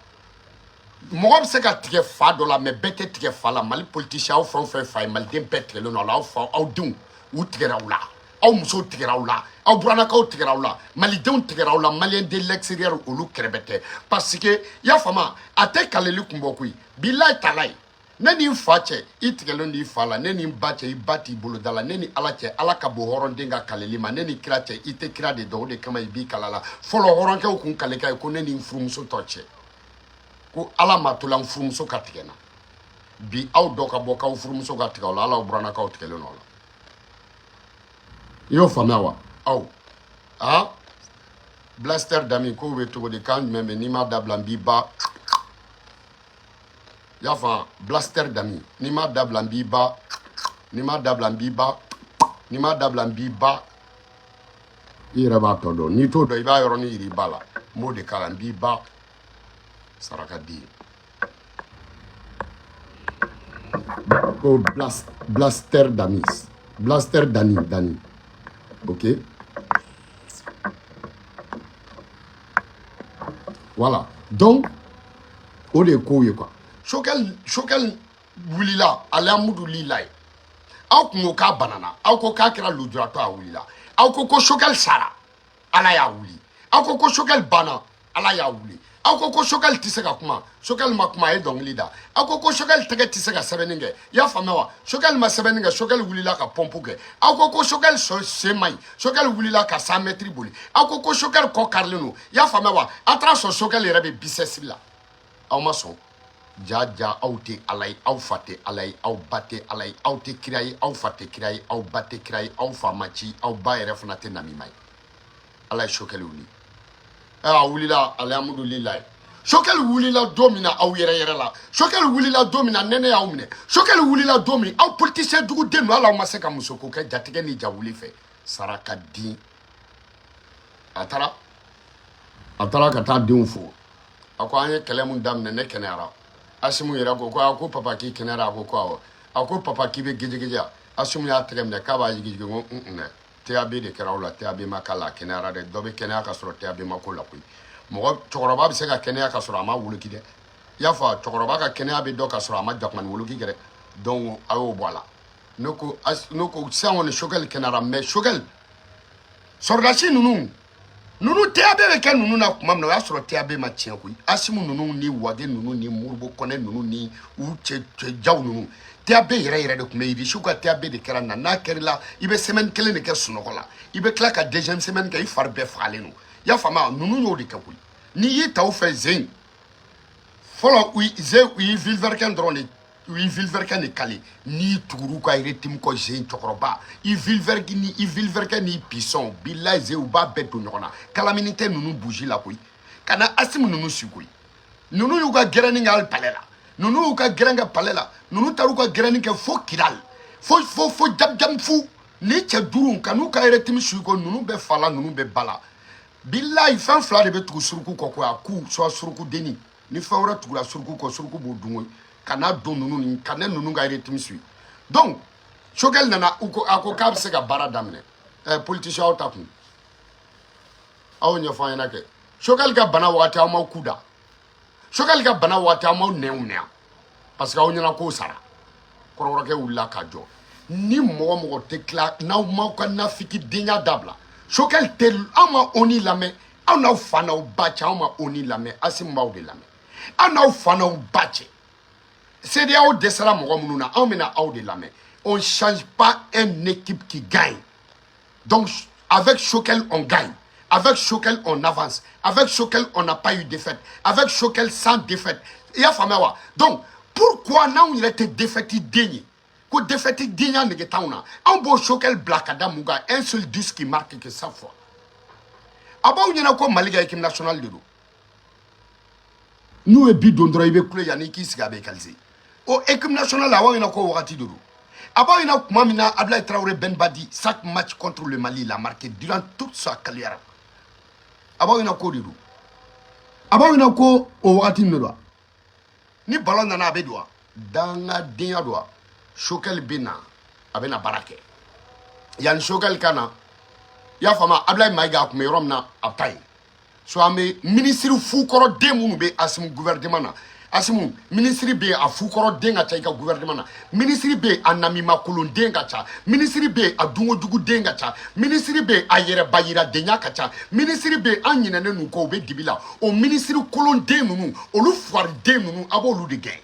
mɔgɔ bɛ se ka tigɛ fa dɔ la, mais bɛɛ tɛ tigɛ fa la. Mali politicien, aw fɛn o fɛn fa ye, maliden bɛɛ tigɛlen don a la. Aw fa, aw denw, u tigɛra aw la. Aw musow tigɛra aw la. Aw buranakaw tigɛra aw la. Malidenw tigɛra aw la. Malien de l'extérieur, olu kɛrɛbɛ tɛ, parce que, i y'a faamu, a tɛ kaleli kun bɔ koyi. Bilayi talayi, ne ni n fa cɛ, i tigɛlen don i fa la. Ne ni n ba cɛ, i ba t'i bolo da la. Ne ni Ala cɛ, Ala ka bon hɔrɔnden ka kaleli ma. Ne ni kira cɛ, i tɛ kira de dɔn, o de kama i b'i kala la. Fɔlɔ, hɔrɔnkɛw kun kale ka ye ko ne ni n furumuso tɔ cɛ, ko Ala ma to la n furumuso ka tigɛ n na. Bi, aw dɔ ka bɔ k'aw furumuso ka tigɛ aw la, ala burannakaw tigɛlen don aw la. I y'o faamuya wa? Aw ah, blaster dami kow bɛ cogo di? Kan jumɛn bɛ n'i m'a dabila, n b'i ba. I y'a faamu? Blaster dami, n'i m'a dabila, n b'i ba. N'i m'a dabila, n b'i ba. N'i m'a dabila, n b'i ba. I yɛrɛ b'a tɔ dɔn. N'i t'o dɔn, i b'a yɔrɔnin yir'i ba la. N b'o de k'a la, n b'i ba. Saraka di ko blaster damis blaster dani dani, ok, voilà. Donc o de ye kow ye quoi. Choguel Choguel wulila, alihamudulilayi. Aw kun ko k'a banana, aw ko k'a kɛra lujuratɔ, a wulila. Aw ko ko Choguel sara, ala y'a wuli. Aw ko ko Choguel banna, ala y'a wuli. Aw ko ko Choguel tɛ se ka kuma, Choguel ma kuma, a ye dɔnkili da. Aw ko ko Choguel tɛgɛ tɛ se ka sɛbɛnni kɛ, i y'a faamuya wa? Choguel ma sɛbɛnni kɛ, Choguel wulila ka pɔnpu kɛ. Aw ko ko Choguel sen man ɲi, Choguel wulila ka 100 mètres boli. Aw ko ko Choguel kɔ karilen don, i y'a faamuya wa? A taara sɔrɔ Choguel yɛrɛ bɛ biceps la. Aw ma sɔn. Ja ja, aw tɛ ala ye, aw fa tɛ ala ye, aw ba tɛ ala ye, aw tɛ kira ye, aw fa tɛ kira ye, aw ba tɛ kira ye, aw fa ma ci, aw ba yɛrɛ fana tɛ namima ye. Ala ye Choguel wuli. A wulila, alihamudulilayi. Choguel wulila don min na, aw yɛrɛ yɛrɛ la. Choguel wulila don min na, nɛnɛ y'aw minɛ. Choguel wulila don min, aw politicien duguden don, hali aw ma se ka musoko kɛ jatigɛ ni jawuli fɛ. Saraka di. A taara, a taara ka taa denw fo. A ko an ye kɛlɛ mun daminɛ, ne kɛnɛyara. Asimu yɛrɛ ko ko a ko papa k'i kɛnɛyara. A ko ko awɔ. A ko papa k'i bɛ gejegeje. Asimu y'a tɛgɛ minɛ k'a b'a jigijigi. Ko un dɛ, TAB de kɛra aw la, TAB ma k'a la, a kɛnɛyara dɛ. Dɔ bɛ kɛnɛya ka sɔrɔ TAB ma k'o la koyi. Mɔgɔ cɛkɔrɔba bɛ se ka kɛnɛya ka sɔrɔ a ma woloki dɛ. I y'a fɔ cɛkɔrɔba ka kɛnɛya bɛ dɔn ka sɔrɔ a ma jakumani woloki kɛ dɛ. Donc a y'o bɔ a la. Ne ko sisan kɔni Choguel kɛnɛyara, mais Choguel sɔrɔdasi ninnu ninnu TAB bɛ kɛ ninnu na tuma min na, o y'a sɔrɔ TAB ma tiɲɛ koyi. Asimu ninnu ni Wage ninnu ni Moribo Kɔnɛ ninnu ni u cɛ cɛjaw ninnu, TAB yɛrɛ yɛrɛ de tun bɛ Irisiw ka TAB de kɛra na. N'a kɛr'i la, i bɛ semaine kelen de kɛ sunɔgɔ la, i bɛ tila ka deuxième semaine kɛ, i fari bɛɛ fagalen don. I y'a faamuya? Ninnu y'o de kɛ koyi. N'i y'i ta u fɛ zen fɔlɔ, u zen u y'i vilverkɛn dɔrɔn de, u y'i vilverkɛn de kale. N'i tugur'u ka rythme kɔ zen cɛkɔrɔba, i vilverki ni i vilverkɛn ni pisɔn bilayi zen, u b'a bɛɛ don ɲɔgɔn na. Kalamini tɛ ninnu buji la koyi. Ka na Asimu ninnu si koyi. Ninnu y'u ka gɛrɛni kɛ hali palais la. Ninnu y'u ka gɛrɛn kɛ palais la. Ninnu taar'u ka gɛrɛni kɛ fo Kidal, fo fo fo Jamjam fu. Ni cɛ duuru ka n'u ka rythme su ko, ninnu bɛ fa la, ninnu bɛ ba la. Bilayi, fɛn fila de bɛ tugu suruku kɔ koyi: a ku soit suruku denni. Ni fɛn wɛrɛ tugura suruku kɔ, suruku b'o dun koyi. Kana don ninnu ni ka ne ninnu ka rythme suit. Donc Choguel nana, u ko a ko k'a bɛ se ka baara daminɛ. Politicien aw ta kun, aw ɲɛfɔ an ɲɛna kɛ. Choguel ka bana wagati, aw m'aw ku da. Choguel ka bana wagati, aw m'aw nɛnw minɛ, parce que aw ɲɛna k'o sara. Kɔrɔkɔrɔkɛ wulila ka jɔ. Ni mɔgɔ mɔgɔ tɛ tila n'aw m'aw ka nafiki denya dabila, Choguel tɛ. Aw ma ONU lamɛn, aw n'aw fa n'aw ba cɛ, aw ma ONU lamɛn. Asimu b'aw de lamɛn, aw n'aw fa n'aw ba cɛ. CEDEAO dɛsɛra mɔgɔ minnu na, anw bɛna aw de lamɛn. On change pas une équipe qui gagne. Donc avec Choguel on gagne, avec Choguel on avance, avec Choguel on n'a pas eu défaite, avec Choguel sans défaite. I y'a faamuya wa? Donc pourquoi n'anw yɛrɛ tɛ défaite den ye, ko défaite denya nege t'anw na, anw b'o Choguel bila ka da mun kan? Un seul disque qui marque que chaque fois a b'aw ɲɛna ko Mali ka équipe nationale de don. N'u ye bi don dɔrɔn, i bɛ kule yanni i k'i sigi, a bɛ égaliser. O équipe nationale, a b'aw ɲɛna ko wagati de don. A b'aw ɲɛna tuma min na, Abdoulaye Traoré Ben Badi, chaque match contre le Mali, il a marqué durant toute sa carrière. A b'aw ɲɛna ko de don. A b'aw ɲɛna ko o wagati de don. Ni ballon nana, a bɛ don wa? Dangadenya don wa? Choguel bɛ na, a bɛ na baara kɛ. Yanni Choguel ka na, i y'a faamu, Abdoulaye Maïga a tun bɛ yɔrɔ min na, a bɛ taa yen. So an bɛ minisiri fukɔrɔden minnu bɛ Asimu gouvernement na. Asimu minisiri bɛ yen, a fukɔrɔden ka ca i ka gouvernement na. Minisiri bɛ yen, a namimakolonden ka ca. Minisiri bɛ yen, a dungojuguden ka ca. Minisiri bɛ yen, a yɛrɛbayiradenya ka ca. Minisiri bɛ yen, an ɲinɛnen n'u kɔ, u bɛ dibi la. O minisiri kolonden ninnu, olu fugariden ninnu, a b'olu de gɛn.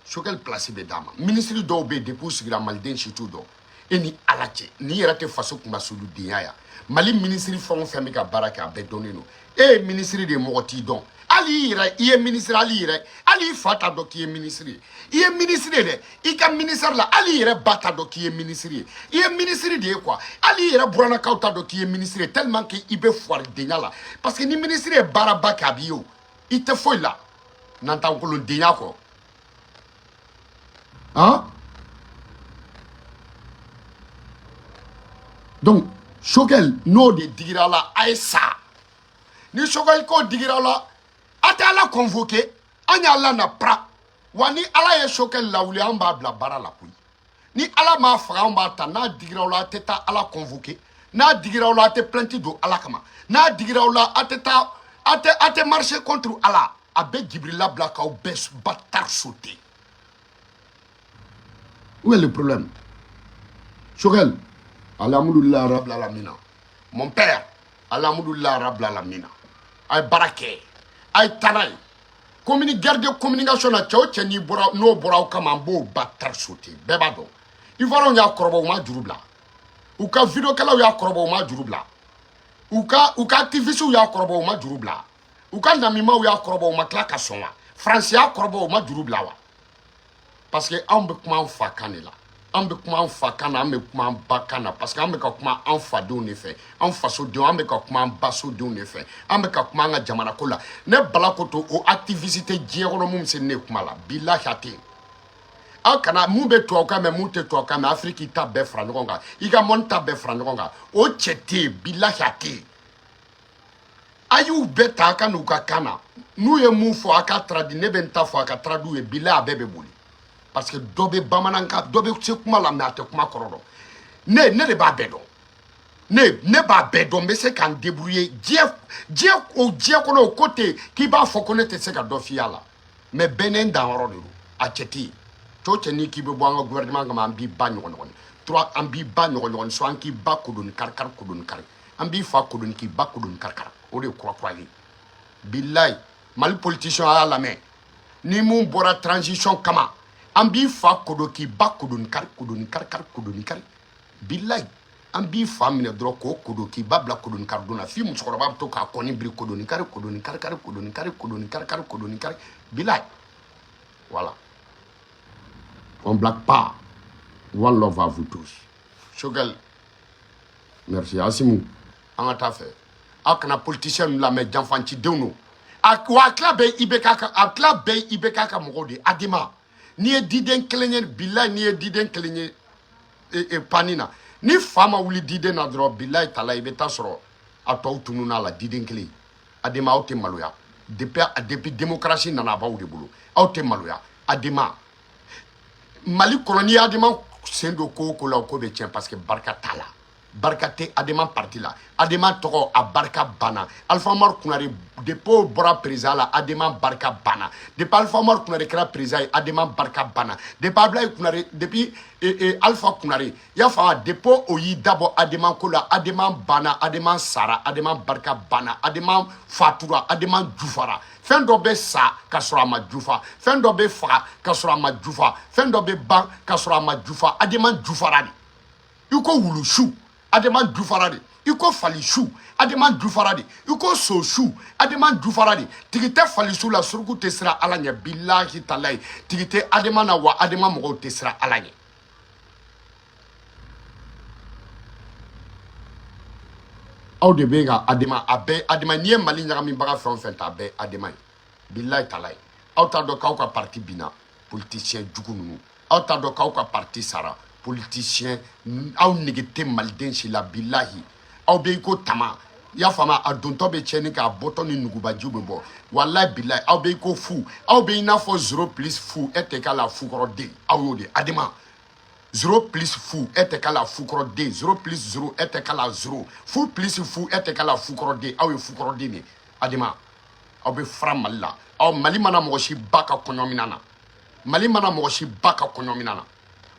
Choguel place bɛ d'a ma. Minisiri dɔw bɛ yen, depuis u sigira, maliden si t'u dɔn. E ni ala cɛ, n'i yɛrɛ tɛ faso kunmasuludenya ya. Mali minisiri fɛn o fɛn bɛ ka baara kɛ, a bɛɛ dɔnnen don. E ye minisiri de ye, mɔgɔ t'i dɔn. Hali i yɛrɛ, i ye minisiri, hali i yɛrɛ, hali i fa t'a dɔn k'i ye minisiri ye. I ye minisiri ye dɛ, i ka ministère la, hali i yɛrɛ ba t'a dɔn k'i ye minisiri ye. I ye minisiri de ye quoi. Hali i yɛrɛ burannakaw t'a dɔn k'i ye minisiri ye, tellement que i bɛ fuwaridenya la. Parce que ni minisiri ye baaraba kɛ, a b'i ye o. I tɛ foyi la nantankolondenya kɔ. Han, donc Choguel n'o de digira la, a ye sa. Ni Choguel ko digira la, a tɛ tɛ Ala convoquer, an y'Ala na pra. Wa ni Ala ye Choguel lawuli, an b'a bila baara la koyi. Ni Ala m'a faga, an b'a ta. N'a digira aw la, a tɛ taa Ala convoquer. N'a digira aw la, a tɛ plainte don Ala kama. N'a digira aw la, a tɛ taa, a tɛ marcher contre Ala. A bɛ Jibrila bila k'aw bɛɛ bâtard sauter. Où est le problème? Choguel, alhamdoulilah rabbil alamina. Mon père, alhamdoulilah rabbil alamina. A ye baara kɛ, a ye taa n'a ye. Communi guerre de communication na, cɛ o cɛ n'i bɔra, n'o bɔra aw kama, an b'o bâtard sauter. Bɛɛ b'a dɔn. Ivoiriens y'a kɔrɔbɔ, u ma juru bila. U ka vidéokɛlaw y'a kɔrɔbɔ, u ma juru bila. U ka activistes y'a kɔrɔbɔ, u ma juru bila. U ka namimaw y'a kɔrɔbɔ, u ma tila ka sɔn wa. Faransi y'a kɔrɔbɔ, u ma juru bila wa. Parce que anw bɛ kuma an fa kan de la. An bɛ kuma an fa kan na, an bɛ kuma an ba kan na, parce que an bɛ ka kuma an fadenw de fɛ, an fasodenw, an bɛ ka kuma an basodenw de fɛ, an bɛ ka kuma an ka jamana ko la. Ne Bala ko to o activiste tɛ diɲɛ kɔnɔ mun bɛ se ne kuma la, bilahi a tɛ yen. Aw kana mun bɛ tubabukan mɛn, mun tɛ tubabukan mɛn, Afiriki ta bɛɛ fara ɲɔgɔn kan, i ka mɔni ta bɛɛ fara ɲɔgɔn kan, o cɛ tɛ yen, bilahi a tɛ yen. A y'u bɛɛ ta a ka n'u ka kan na, n'u ye mun fɔ a ka traduit, ne bɛ n ta fɔ a ka traduit ye, bilahi a bɛɛ bɛ boli. Parce que dɔ bɛ bamanankan, dɔ bɛ se kuma la, mais a tɛ kuma kɔrɔ dɔn. Ne de b'a bɛɛ dɔn. Ne b'a bɛɛ dɔn, n bɛ se ka n débrouiller diɲɛ o diɲɛ kɔnɔ. O ko tɛ k'i b'a fɔ ko ne tɛ se ka dɔ f'i y'a la, mais bɛɛ n'e danyɔrɔ de don. A cɛ tɛ yen. Cɛ o cɛ n'i k'i bɛ bɔ an ka gouvernement kama, an b'i ba ɲɔgɔn ɲɔgɔn trois, an b'i ba ɲɔgɔn ɲɔgɔn so, an k'i ba kodoni kari kari kodoni kari, an b'i fa kodoni k'i ba kodoni kari kari. O de ye kura kura ye. Bilayi, Mali politicien, a y'a lamɛn. Ni mun bɔra transition kama, an b'i fa kodo k'i ba kodoni kari kodoni kari kari kodoni kari. Bilayi, an b'i fa minɛ dɔrɔn k'o kodo k'i ba bila kodoni kari don na, f'i musokɔrɔba bɛ to k'a kɔni biri kodoni kari kodoni kari kari kodoni kari kodoni kari kari kodoni kari. Bilayi, voilà, on blague pas. One love à vous tous. Choguel, merci. Asimu, an ka taa fɛ. Aw kana politicien ninnu lamɛn, janfancidenw don. A wa a tila bɛɛ IBK ka, a tila bɛɛ IBK ka mɔgɔw de ye. Adema, n'i ye diden kelen ye, bilayi, n'i ye diden kelen ye pani na, ni fa ma wuli diden na dɔrɔn, bilayi tala, i bɛ taa sɔrɔ a tɔw tununna la. Diden kelen, Adema, aw tɛ maloya. Depuis démocratie nana, a b'aw de bolo, aw tɛ maloya. Adema, Mali kɔnɔ, n'i ye Adema sen don ko o ko la, o ko bɛ tiɲɛ, parce que barika t'a la, barika tɛ Adema parti la. Adema tɔgɔ, a barika banna. Alpha Umaru Konare, depuis o bɔra président la, Adema barika banna. Depuis Alpha Umaru Konare kɛra président ye, Adema barika banna. Depuis Ablaye Konare, depuis Alpha Konare, i y'a faamu, depuis o y'i dabɔ Adema ko la, Adema banna, Adema sara, Adema barika banna, Adema fatura, Adema jufara. Fɛn dɔ bɛ sa ka sɔrɔ a ma jufa, fɛn dɔ bɛ faga ka sɔrɔ a ma jufa, fɛn dɔ bɛ ban ka sɔrɔ a ma jufa. Adema jufara de i ko wulusu, Adema jufara de i ko falisu, Adema jufara de i ko sosu, Adema jufara de. Tigi tɛ falisu la, suruku tɛ siran Ala ɲɛ. Bilahi talayi, tigi tɛ Adema na wa Adema mɔgɔw tɛ siran Ala ɲɛ. Aw de bɛ ka Adema, a bɛɛ Adema. N'i ye Mali ɲagamibaga fɛn o fɛn ta, a bɛɛ Adema ye. Bilahi talayi, aw t'a dɔn k'aw ka parti binna, politicien jugu ninnu. Aw t'a dɔn k'aw ka parti sara, politicien. Aw nege tɛ maliden si la. Bilahi, aw bɛ i ko tama, i y'a faamu, a dontɔ bɛ tiɲɛni kɛ, a bɔtɔ ni nugubajiw bɛ bɔ. Walayi bilayi, aw bɛ i ko fu, aw bɛ i n'a fɔ 0 plus fu e tɛ k'a la fukɔrɔden. Aw y'o de Adema, 0 plus fu e tɛ k'a la fukɔrɔden, 0 plus 0 e tɛ k'a la 0, fu plus fu e tɛ k'a la fukɔrɔden. Aw ye fukɔrɔden de Adema. Aw bɛ fara Mali la. Aw Mali mana mɔgɔ si ba ka kɔɲɔmina na, Mali mana mɔgɔ si ba ka kɔɲɔmina na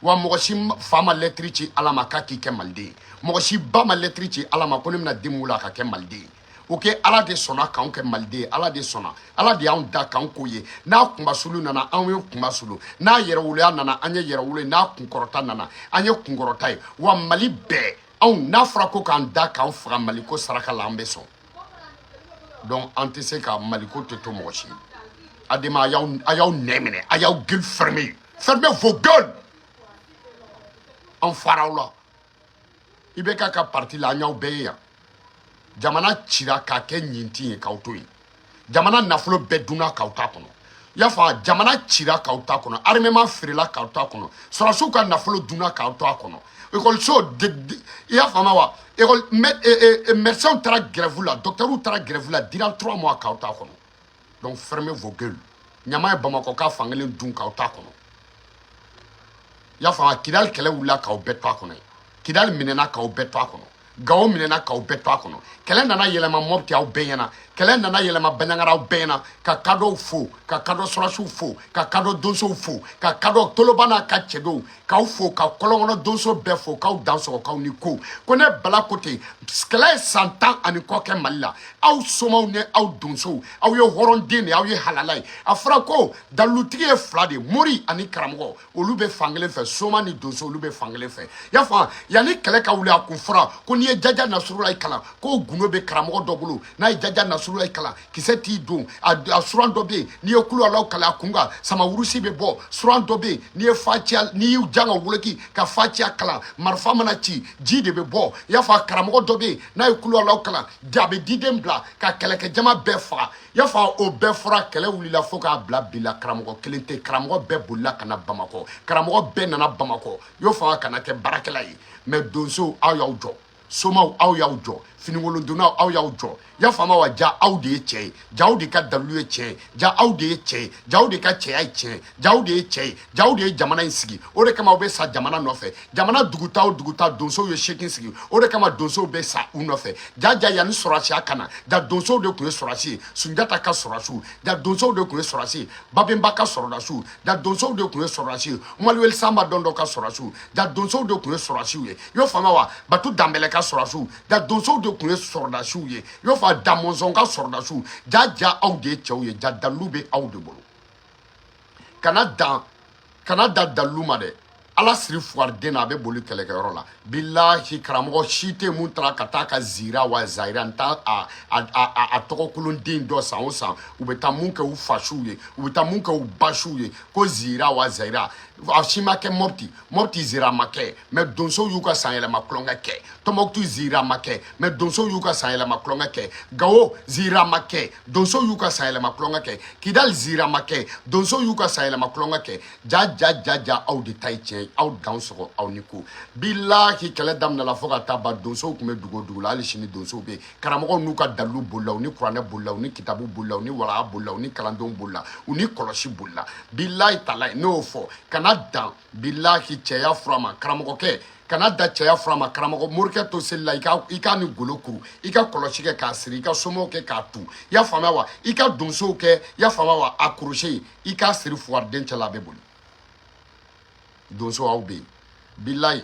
wa mɔgɔ si fa ma lɛtiri ci Ala ma k'a k'i kɛ maliden ye, mɔgɔ si ba ma lɛtiri ci Ala ma ko ne bɛna den mun la ka kɛ maliden ye. O kɛ Ala de sɔnna k'anw kɛ maliden ye, Ala de sɔnna, Ala de y'anw da k'anw k'o ye. N'a kunbasulu nana, anw ye kunbasulu. N'a yɛrɛwoloya nana, an ye yɛrɛwolo ye. N'a kunkɔrɔta nana, an ye kunkɔrɔta ye. Wa Mali bɛɛ anw, n'a fɔra ko k'an da k'an faga Maliko saraka la, an bɛ sɔn. Donc an tɛ se ka Maliko tɛ to mɔgɔ si. Adema, a y'aw nɛ minɛ, a y'aw gueule fermer, fermez vos gueules. An fara aw la. I bɛ k'a ka parti la, an y'aw bɛɛ ye yan. Jamana cira k'a kɛ ɲintin ye k'aw to yen. Jamana nafolo bɛɛ dunna k'aw t'a kɔnɔ. I y'a faamu, jamana cira k'aw t'a kɔnɔ, armement feerela k'aw t'a kɔnɔ, sɔrɔsiw ka nafolo dunna k'aw t'a kɔnɔ, ekɔliso, i y'a faamu wa, ekɔli médecins taara grève la, docteurs taara grève la durant 3 mois k'aw t'a kɔnɔ. Donc fermez vos gueules. Ɲama ye Bamakɔ ka fankelen dun k'aw t'a kɔnɔ. I y'a faamu? Kidali kɛlɛ wulila k'aw bɛɛ to a kɔnɔ yen. Kidali minɛna k'aw bɛɛ to a kɔnɔ. Gawo minɛna k'aw bɛɛ to a kɔnɔ. Kɛlɛ nana yɛlɛma Mɔpti aw bɛɛ ɲɛna. Kɛlɛ nana yɛlɛma Banjagara aw bɛɛ ɲɛna. Ka kadɔw fo, ka kadɔ sɔrɔsiw fo, ka kadɔ donsow fo, ka kadɔ toloba n'a ka cɛdenw k'aw fo, ka kɔlɔnkɔnɔ donso bɛɛ fo, k'aw dan sɔgɔ, k'aw ni ko. Ko ne Bala ko ten, kɛlɛ ye san 10 ani kɔ kɛ Mali la. Aw somaw ni aw donsow, aw ye hɔrɔnden de ye, aw ye halala ye. A fɔra ko dalilutigi ye fila de ye, mori ani karamɔgɔ, olu bɛ fankelen fɛ, soma ni donso olu bɛ fankelen fɛ. I y'a faamu? Yanni kɛlɛ ka wuli, a kun fɔra ko n'i ye Jaja Nasurulayi kalan, ko gundo bɛ karamɔgɔ dɔ bolo, n'a ye Jaja Nasurulayi kalan, kisɛ t'i don. A suran dɔ bɛ yen, n'i ye kulu alaw kalan a kun kan, samawurusi bɛ bɔ. Suran dɔ bɛ yen, n'i ye fatiya, n'i y'u jan ka woloki ka fatiya kalan, marifa mana ci, ji de bɛ bɔ. I y'a fɔ, karamɔgɔ dɔ bɛ yen, n'a ye kulu alaw kalan, a bɛ diden bila ka kɛlɛkɛjama bɛɛ faga. I y'a fɔ, o bɛɛ fɔra. Kɛlɛ wulila fo k'a bila bi la, karamɔgɔ kelen tɛ. Karamɔgɔ bɛɛ bolila ka na Bamakɔ. Karamɔgɔ bɛɛ nana Bamakɔ, i y'o fɔ, ka na kɛ baarakɛla ye. Mais donsow, aw y'aw jɔ. Somaw, aw y'aw jɔ. Finikolondonnaw, aw y'aw jɔ. I y'a faamu wa? Ja aw de ye cɛ ye, ja aw de ka dalilu ye tiɲɛ ye, ja aw de ye cɛ ye, ja aw de ka cɛya ye tiɲɛ ye, ja aw de ye cɛ ye, ja aw de ye jamana in sigi. O de kama aw bɛ sa jamana nɔfɛ. Jamana duguta o duguta, donsow ye 8 sigi. O de kama donsow bɛ sa u nɔfɛ. Ja ja, yanni sɔrɔsiya ka na, ja donsow de tun ye sɔrɔsi ye. Sunjata ka sɔrɔsiw, ja donsow de tun ye sɔrɔsi ye. Babenba ka sɔrɔdasiw, ja donsow de tun ye sɔrɔdasi ye. Maluweli Sanba dɔn dɔ ka sɔrɔsiw, ja donsow de tun ye sɔrɔsiw ye. I y'o faamu wa? Batu Danbɛlɛ ka sɔrɔsiw, ja donsow de tun ye sɔrɔdasiw ye. I y'o faamu? Damɔnzɔn ka sɔrɔdasiw. Ja ja, aw de ye cɛw ye, ja dalilu bɛ aw de bolo. Kana dan, kana da dalilu ma dɛ. Ala siri fugariden na, a bɛ boli kɛlɛkɛyɔrɔ la. Bilahi, karamɔgɔ si tɛ mun taara ka taa ka zira wa zayira n t'a a tɔgɔkolonden dɔ. San o san, u bɛ taa mun kɛ u fasiw ye, u bɛ taa mun kɛ u basiw ye, ko zira wa zayira, a si ma kɛ. Mɔpti, Mɔpti zira ma kɛ, mais donsow y'u ka sanyɛlɛma kulonkɛ kɛ. Tɔnbɔkutu zira ma kɛ, mais donsow y'u ka sanyɛlɛma kulonkɛ kɛ. Gawo zira ma kɛ, donsow y'u ka sanyɛlɛma kulonkɛ kɛ. Kidali zira ma kɛ, donsow y'u ka sanyɛlɛma kulonkɛ kɛ. Ja ja ja ja, aw de ta ye tiɲɛ ye. Aw dan sɔgɔ, aw ni ko. Bilahi, kɛlɛ daminɛla fo ka taa ban, donsow tun bɛ dugu o dugu la, hali sini donsow bɛ yen. Karamɔgɔw n'u ka dalilu bolila, u ni kuranɛ bolila, u ni kitabu bolila, u ni walaha bolila, u ni kalandenw bolila, u ni kɔlɔsi bolila. Bilahi talahi, ne y'o fɔ. Kana dan bilahi cɛya fura ma, karamɔgɔkɛ, kana da cɛya fura ma. Karamɔgɔ morikɛ to seli la, i ka ni golo kuru, i ka kɔlɔsi kɛ k'a siri, i ka somɔgɔw kɛ k'a tu. I y'a faamuya wa? I ka donsow kɛ, i y'a faamuya wa? A kurusi, i k'a siri fugariden cɛ la, a bɛ boli. Donso, aw bɛ yen, bilayi,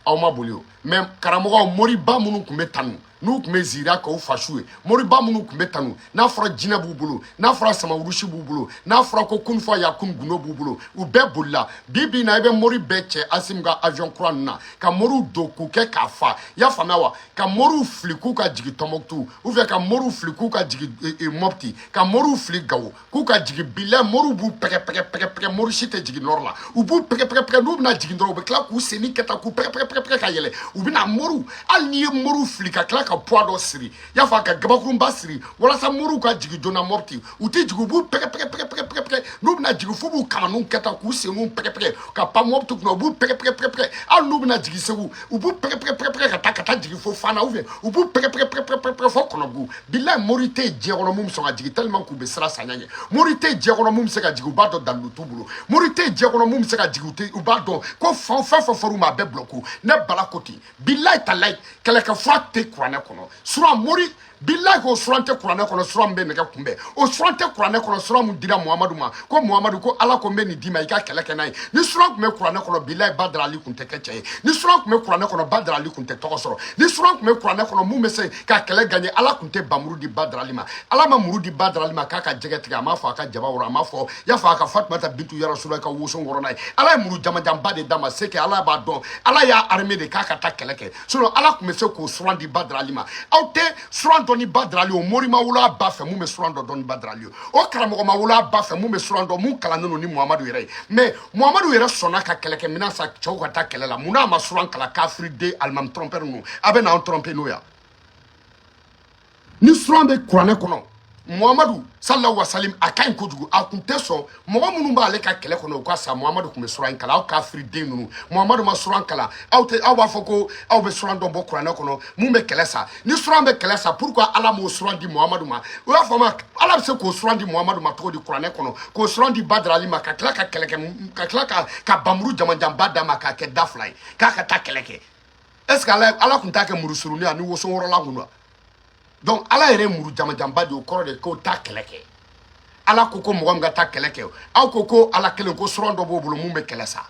aw ma boli o. Mais karamɔgɔ moriba minnu tun bɛ tanu, n'u tun bɛ zira k'u fasiw ye, moriba minnu tun bɛ tanu, n'a fɔra jinɛ b'u bolo, n'a fɔra samawurusi b'u bolo, n'a fɔra ko kunfa yakun gundo b'u bolo, u bɛɛ bolila. Bi bi in na, i bɛ mori bɛɛ cɛ Asimi ka avion kura ninnu na, ka moriw don k'u kɛ k'a fa. I y'a faamuya wa? Ka moriw fili k'u ka jigin Tɔnbɔkutu, ou bien ka moriw fili k'u ka jigin Mɔpti, ka moriw fili Gawo k'u ka jigin. Bilayi, moriw b'u pɛgɛ pɛgɛ pɛgɛ pɛgɛ. Mori si tɛ jigin nord la. U b'u pɛgɛ pɛgɛ pɛgɛ. N'u bɛna jigin dɔrɔn, u bɛ tila k'u senni kɛ tan, k'u pɛgɛ pɛgɛ pɛgɛ pɛgɛ ka yɛlɛ. U bɛna moriw, hali n'i ye moriw fili ka tila ka poids dɔ siri, i y'a fɔ, ka gabakurunba siri walasa moriw ka jigin joona Mɔpti, u tɛ jigin. U b'u pɛgɛ pɛgɛ pɛgɛ pɛgɛ pɛgɛ pɛgɛ. N'u bɛna jigin, f'u b'u kamaninw kɛ tan, k'u senw pɛgɛ pɛgɛ ka pan Mɔpti kunna. U b'u pɛgɛ pɛgɛ pɛgɛ pɛgɛ. Hali n'u bɛna jigin Segu, u b'u pɛgɛ pɛgɛ pɛgɛ pɛgɛ ka taa jigin fo Fana, ou bien u b'u pɛgɛ pɛgɛ pɛgɛ pɛgɛ pɛgɛ fo Kɔnɔbugu. Bilayi, mori tɛ yen diɲɛ kɔnɔ mun bɛ sɔn ka jigin, tellement k'u bɛ siran sanya ɲɛ. Mori tɛ yen diɲɛ kɔnɔ mun bɛ se ka jigin, u b'a dɔn dalilu t'u bolo. Mori tɛ yen diɲɛ kɔnɔ mun bɛ se ka jigin, u tɛ, u b'a dɔn ko fɛn fɛn fɛn fɔr'u ma, a bɛɛ bulɔku. Ne Bala ko ten. Bilayi talayi, kɛlɛkɛ fura tɛ kuranɛ kɔnɔ. Sura mori, bilayi, ko suran tɛ kuranɛ kɔnɔ, suran min bɛ nɛgɛ kunbɛn, o suran tɛ kuranɛ kɔnɔ. Suran mun dira Muhamadu ma, ko Muhamadu ko Ala ko n bɛ nin d'i ma, i ka kɛlɛ kɛ n'a ye. Ni suran tun bɛ kuranɛ kɔnɔ, bilayi, Badarali tun tɛ kɛ cɛ ye. Ni suran tun bɛ kuranɛ kɔnɔ, Badarali tun tɛ tɔgɔ sɔrɔ. Ni suran tun bɛ kuranɛ kɔnɔ mun bɛ se ka kɛlɛ gagner, Ala tun tɛ bamuru di Badarali ma. Ala ma muru di Badarali ma k'a ka jɛgɛ tigɛ, a m'a fɔ a ka jaba wɔrɔ, a m'a fɔ, i y'a fɔ, a ka Fatumata Bintu Yarasula ka woson wɔrɔ n'a ye. Ala ye muru jamajanba de d'a ma. C'est que Ala b'a dɔn, Ala y'a armé de k'a ka taa kɛlɛ kɛ. Sinon Ala tun bɛ se k'o suran di Badarali ma. Aw tɛ suran dɔn ni Badarali, o mori ma wolo a ba fɛ mun bɛ suran dɔn ni Badarali ye, o karamɔgɔ ma wolo a ba fɛ mun bɛ suran dɔn, mun kalannen don ni Muhamadu yɛrɛ ye. Mais Muhamadu yɛrɛ sɔnna ka kɛlɛkɛminɛn san, cɛw ka taa kɛlɛ la. Mun n'a ma suran kalan? Kafiri den alimami trompeur ninnu, a bɛ n'anw tromper n'o ya. Ni suran bɛ kuranɛ kɔnɔ, Muhamadu sallallahu wasalim, a ka ɲi kojugu. A kun tɛ sɔn mɔgɔ minnu b'ale ka kɛlɛ kɔnɔ u ka sa. Muhamadu tun bɛ suran in kalan. Aw kafiriden ninnu, Muhamadu ma suran kalan. Aw tɛ, aw b'a fɔ ko aw bɛ suran dɔ bɔ kuranɛ kɔnɔ mun bɛ kɛlɛ sa. Ni suran bɛ kɛlɛ sa, pourquoi Ala m'o suran di Muhamadu ma? O y'a faamu, Ala bɛ se k'o suran di Muhamadu ma cogo di kuranɛ kɔnɔ, k'o suran di Badarali ma, ka tila ka kɛlɛ kɛ, ka tila ka bamuru jamanjanba d'a ma k'a kɛ da fila ye k'a ka taa kɛlɛ kɛ? Est ce que Ala tun t'a kɛ muru surunin ani woson wɔrɔla kun wa? Donc Ala yɛrɛ ye muru jamajanba de ye, o kɔrɔ de k'o taa kɛlɛ kɛ. Ala ko ko mɔgɔ min ka taa kɛlɛ kɛ, aw ko ko Ala kelen ko suran dɔ b'o bolo mun bɛ kɛlɛ sa.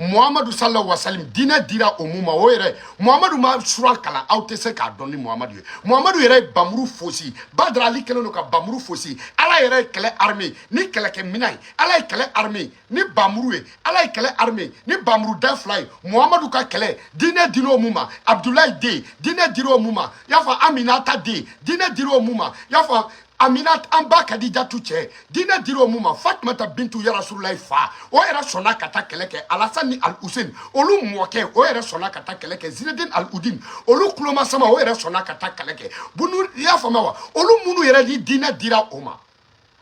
Muhamadu sallallahu wasalim, diinɛ dira o mun ma, o yɛrɛ Muhamadu ma suran kalan. Aw tɛ se k'a dɔn ni Muhamadu ye. Muhamadu yɛrɛ ye bamuru fosi. Badara Ali kɛlen don ka bamuru fosi. Ala yɛrɛ ye kɛlɛ armée ni kɛlɛkɛminɛn ye. Ala ye kɛlɛ armée ni bamuru ye. Ala ye kɛlɛ armée ni bamuru da fila ye. Muhamadu ka kɛlɛ, diinɛ dir'o mun ma, Abdulayi den, diinɛ dir'o mun ma, y'a fɔ Aminata den, diinɛ dir'o mun ma, y'a fɔ Amina an ba Kadijatu cɛ, diinɛ dir'o mun ma, Fatumata bintu Yarasulayi fa, o yɛrɛ sɔnna ka taa kɛlɛ kɛ. Alasan ni Al Hussein, olu mɔkɛ, o yɛrɛ sɔnna ka taa kɛlɛ kɛ. Zinedine Al Udin, olu kulomasama, o yɛrɛ sɔnna ka taa kɛlɛ kɛ. Bunu, i y'a faamuya wa? Olu minnu yɛrɛ ni diinɛ dira o ma,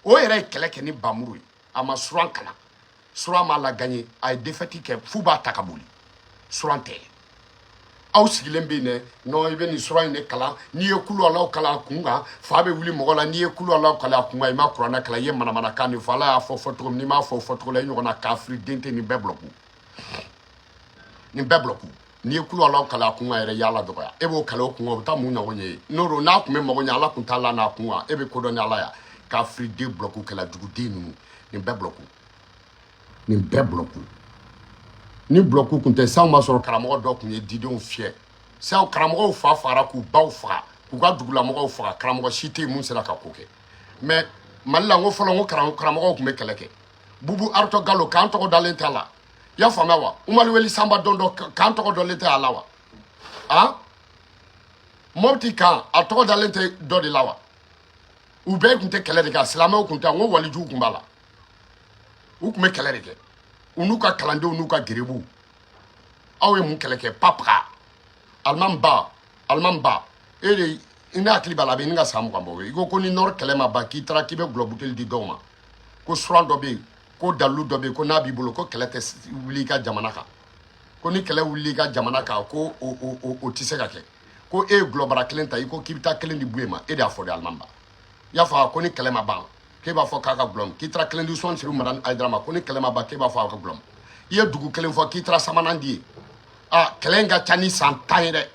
o yɛrɛ ye kɛlɛ kɛ ni bamuru ye. A ma suran kalan, suran m'a la gagné. A ye défaite kɛ f'u b'a ta ka boli. Suran tɛ. Aw sigilen bɛ yen dɛ. Non, i bɛ nin sura in de kalan. N'i ye kulu Alaw kalan a kun kan, fa bɛ wuli mɔgɔ la. N'i ye kulu Alaw kalan a kun kan, i ma kuranɛ kalan, i ye manamanakan de fɔ. Ala y'a fɔ fɔ cogo min, n'i m'a fɔ fɔ cogo la, i ɲɔgɔnna kafiri den tɛ. Nin bɛɛ bulɔku, nin bɛɛ bulɔku. N'i ye kulu Alaw kalan a kun kan yɛrɛ, i y'Ala dɔgɔya. E b'o kalan o kun kan, o bɛ taa mun ɲɔgɔn ye? N'o don, n'a kun bɛ mago ɲɛ, Ala kun t'a la n'a kun kan. E bɛ ko dɔn ni Ala ya. Kafiri den, bulɔku kɛla juguden ninnu, nin bɛɛ bulɔku, nin bɛɛ bulɔku. Ni bulɔku kun tɛ, sanw b'a sɔrɔ karamɔgɔ dɔ kun ye didenw fiyɛ. Sanw karamɔgɔw fa fagara, k'u baw faga, k'u ka dugulamɔgɔw faga. Karamɔgɔ si tɛ yen mun sera ka ko kɛ. Mais Mali la, n ko fɔlɔ, n ko karamɔgɔw tun bɛ kɛlɛ kɛ. Bubu Aritɔ Galo k'an tɔgɔ dalen t'a la, i y'a faamuya wa? Umaru Weli Sanba dɔn dɔ k'an tɔgɔ dɔlen tɛ a la wa? Han, Mɔpiti kan, a tɔgɔ dalen tɛ dɔ de la wa? U bɛɛ tun tɛ kɛlɛ de kɛ? Silamɛw tun tɛ? N ko walijuw tun b'a la, u tun bɛ kɛlɛ de kɛ, u n'u ka kalandenw n'u ka gerebuw. Aw ye mun kɛlɛ kɛ? Papaka Alimami ba, Alimami ba, e de ne hakili b'a la, a bɛ ɲini ka san 20 bɔ. I ko ko ni nɔrɔ kɛlɛ ma ban, k'i taara k'i bɛ gulɔ buteli di dɔw ma, ko suran dɔ bɛ yen, ko dalilu dɔ bɛ yen, ko n'a b'i bolo, ko kɛlɛ tɛ wuli i ka jamana kan, ko ni kɛlɛ wuli i ka jamana kan, ko o tɛ se ka kɛ, ko e ye gulɔbara kelen ta, i ko k'i bɛ taa kelen di Buye ma. E de y'a fɔ de, Alimami ba. I y'a fɔ ko ni kɛlɛ ma ban, k'e b'a fɔ k'a ka gulɔ min, k'i taara kelen di Usumani Serifu Madani Hayidara ma, ko ni kɛlɛ ma ban, k'e b'a fɔ a ka gulɔ min. I ye dugu kelen fɔ k'i taara sabanan di ye. A kɛlɛ in ka ca ni san 10 ye dɛ.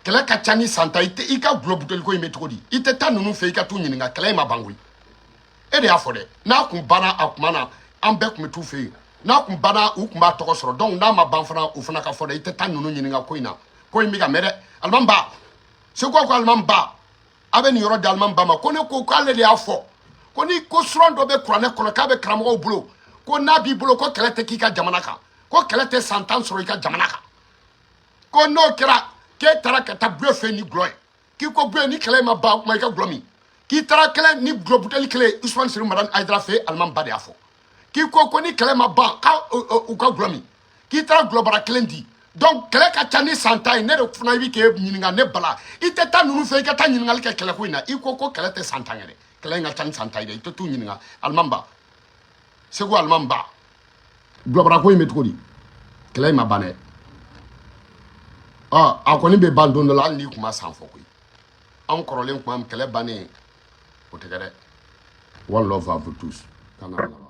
Kɛlɛ ka ca ni san 10. I tɛ i ka gulɔ buteli ko in bɛ cogo di? I tɛ taa ninnu fɛ, i ka t'u ɲininka. Kɛlɛ in ma ban koyi. E de y'a fɔ dɛ. N'a kun banna a kuma na, an bɛɛ kun bɛ t'u fɛ yen. N'a kun banna, u kun b'a tɔgɔ sɔrɔ. Donc n'a ma ban fana, o fana ka fɔ dɛ. I tɛ taa ninnu ɲininka ko in na? Ko in bɛ ka mɛn dɛ. Alimami ba, Segu ko Alimami ba, a bɛ nin yɔrɔ di Alimami ba ma, ko ne ko k'ale de y'a fɔ ko ni ko suran dɔ bɛ kuranɛ kɔnɔ, k'a bɛ karamɔgɔw bolo, ko n'a b'i bolo, ko kɛlɛ tɛ k'i ka jamana kan, ko kɛlɛ tɛ san 10 sɔrɔ i ka jamana kan, ko n'o kɛra k'e taara ka taa Buye fɛ ni gulɔ ye, k'i ko Buye, ni kɛlɛ ma ban kuma, i ka gulɔ min, k'i taara kɛlɛ ni gulɔ buteli kelen Usumani Serifu Madani Hayidara fɛ. Alimami ba de y'a fɔ k'i ko ni kɛlɛ ma ban, k'a u ka gulɔ min, k'i taara gulɔbara kelen di. Donc kɛlɛ ka ca ni san 10 ye. Ne de fana i bɛ k'e ɲininka. Ne bala, i tɛ taa ninnu fɛ, i ka taa ɲininkali kɛ kɛlɛko in na. I ko ko kɛlɛ tɛ san 10 ye dɛ. Kɛlɛ in ka ca ni san 10 ye dɛ. I tɛ t'u ɲininka? Alimami ba, Segu Alimami ba, gulɔbara ko in bɛ cogo di? Kɛlɛ in ma ban dɛ. Ɔ, a kɔni bɛ ban don dɔ la, hali n'i kun ma san fɔ koyi. Anw kɔrɔlen kuma kɛlɛ bannen, o tɛ kɛ dɛ. One love à vous tous. Kana laban.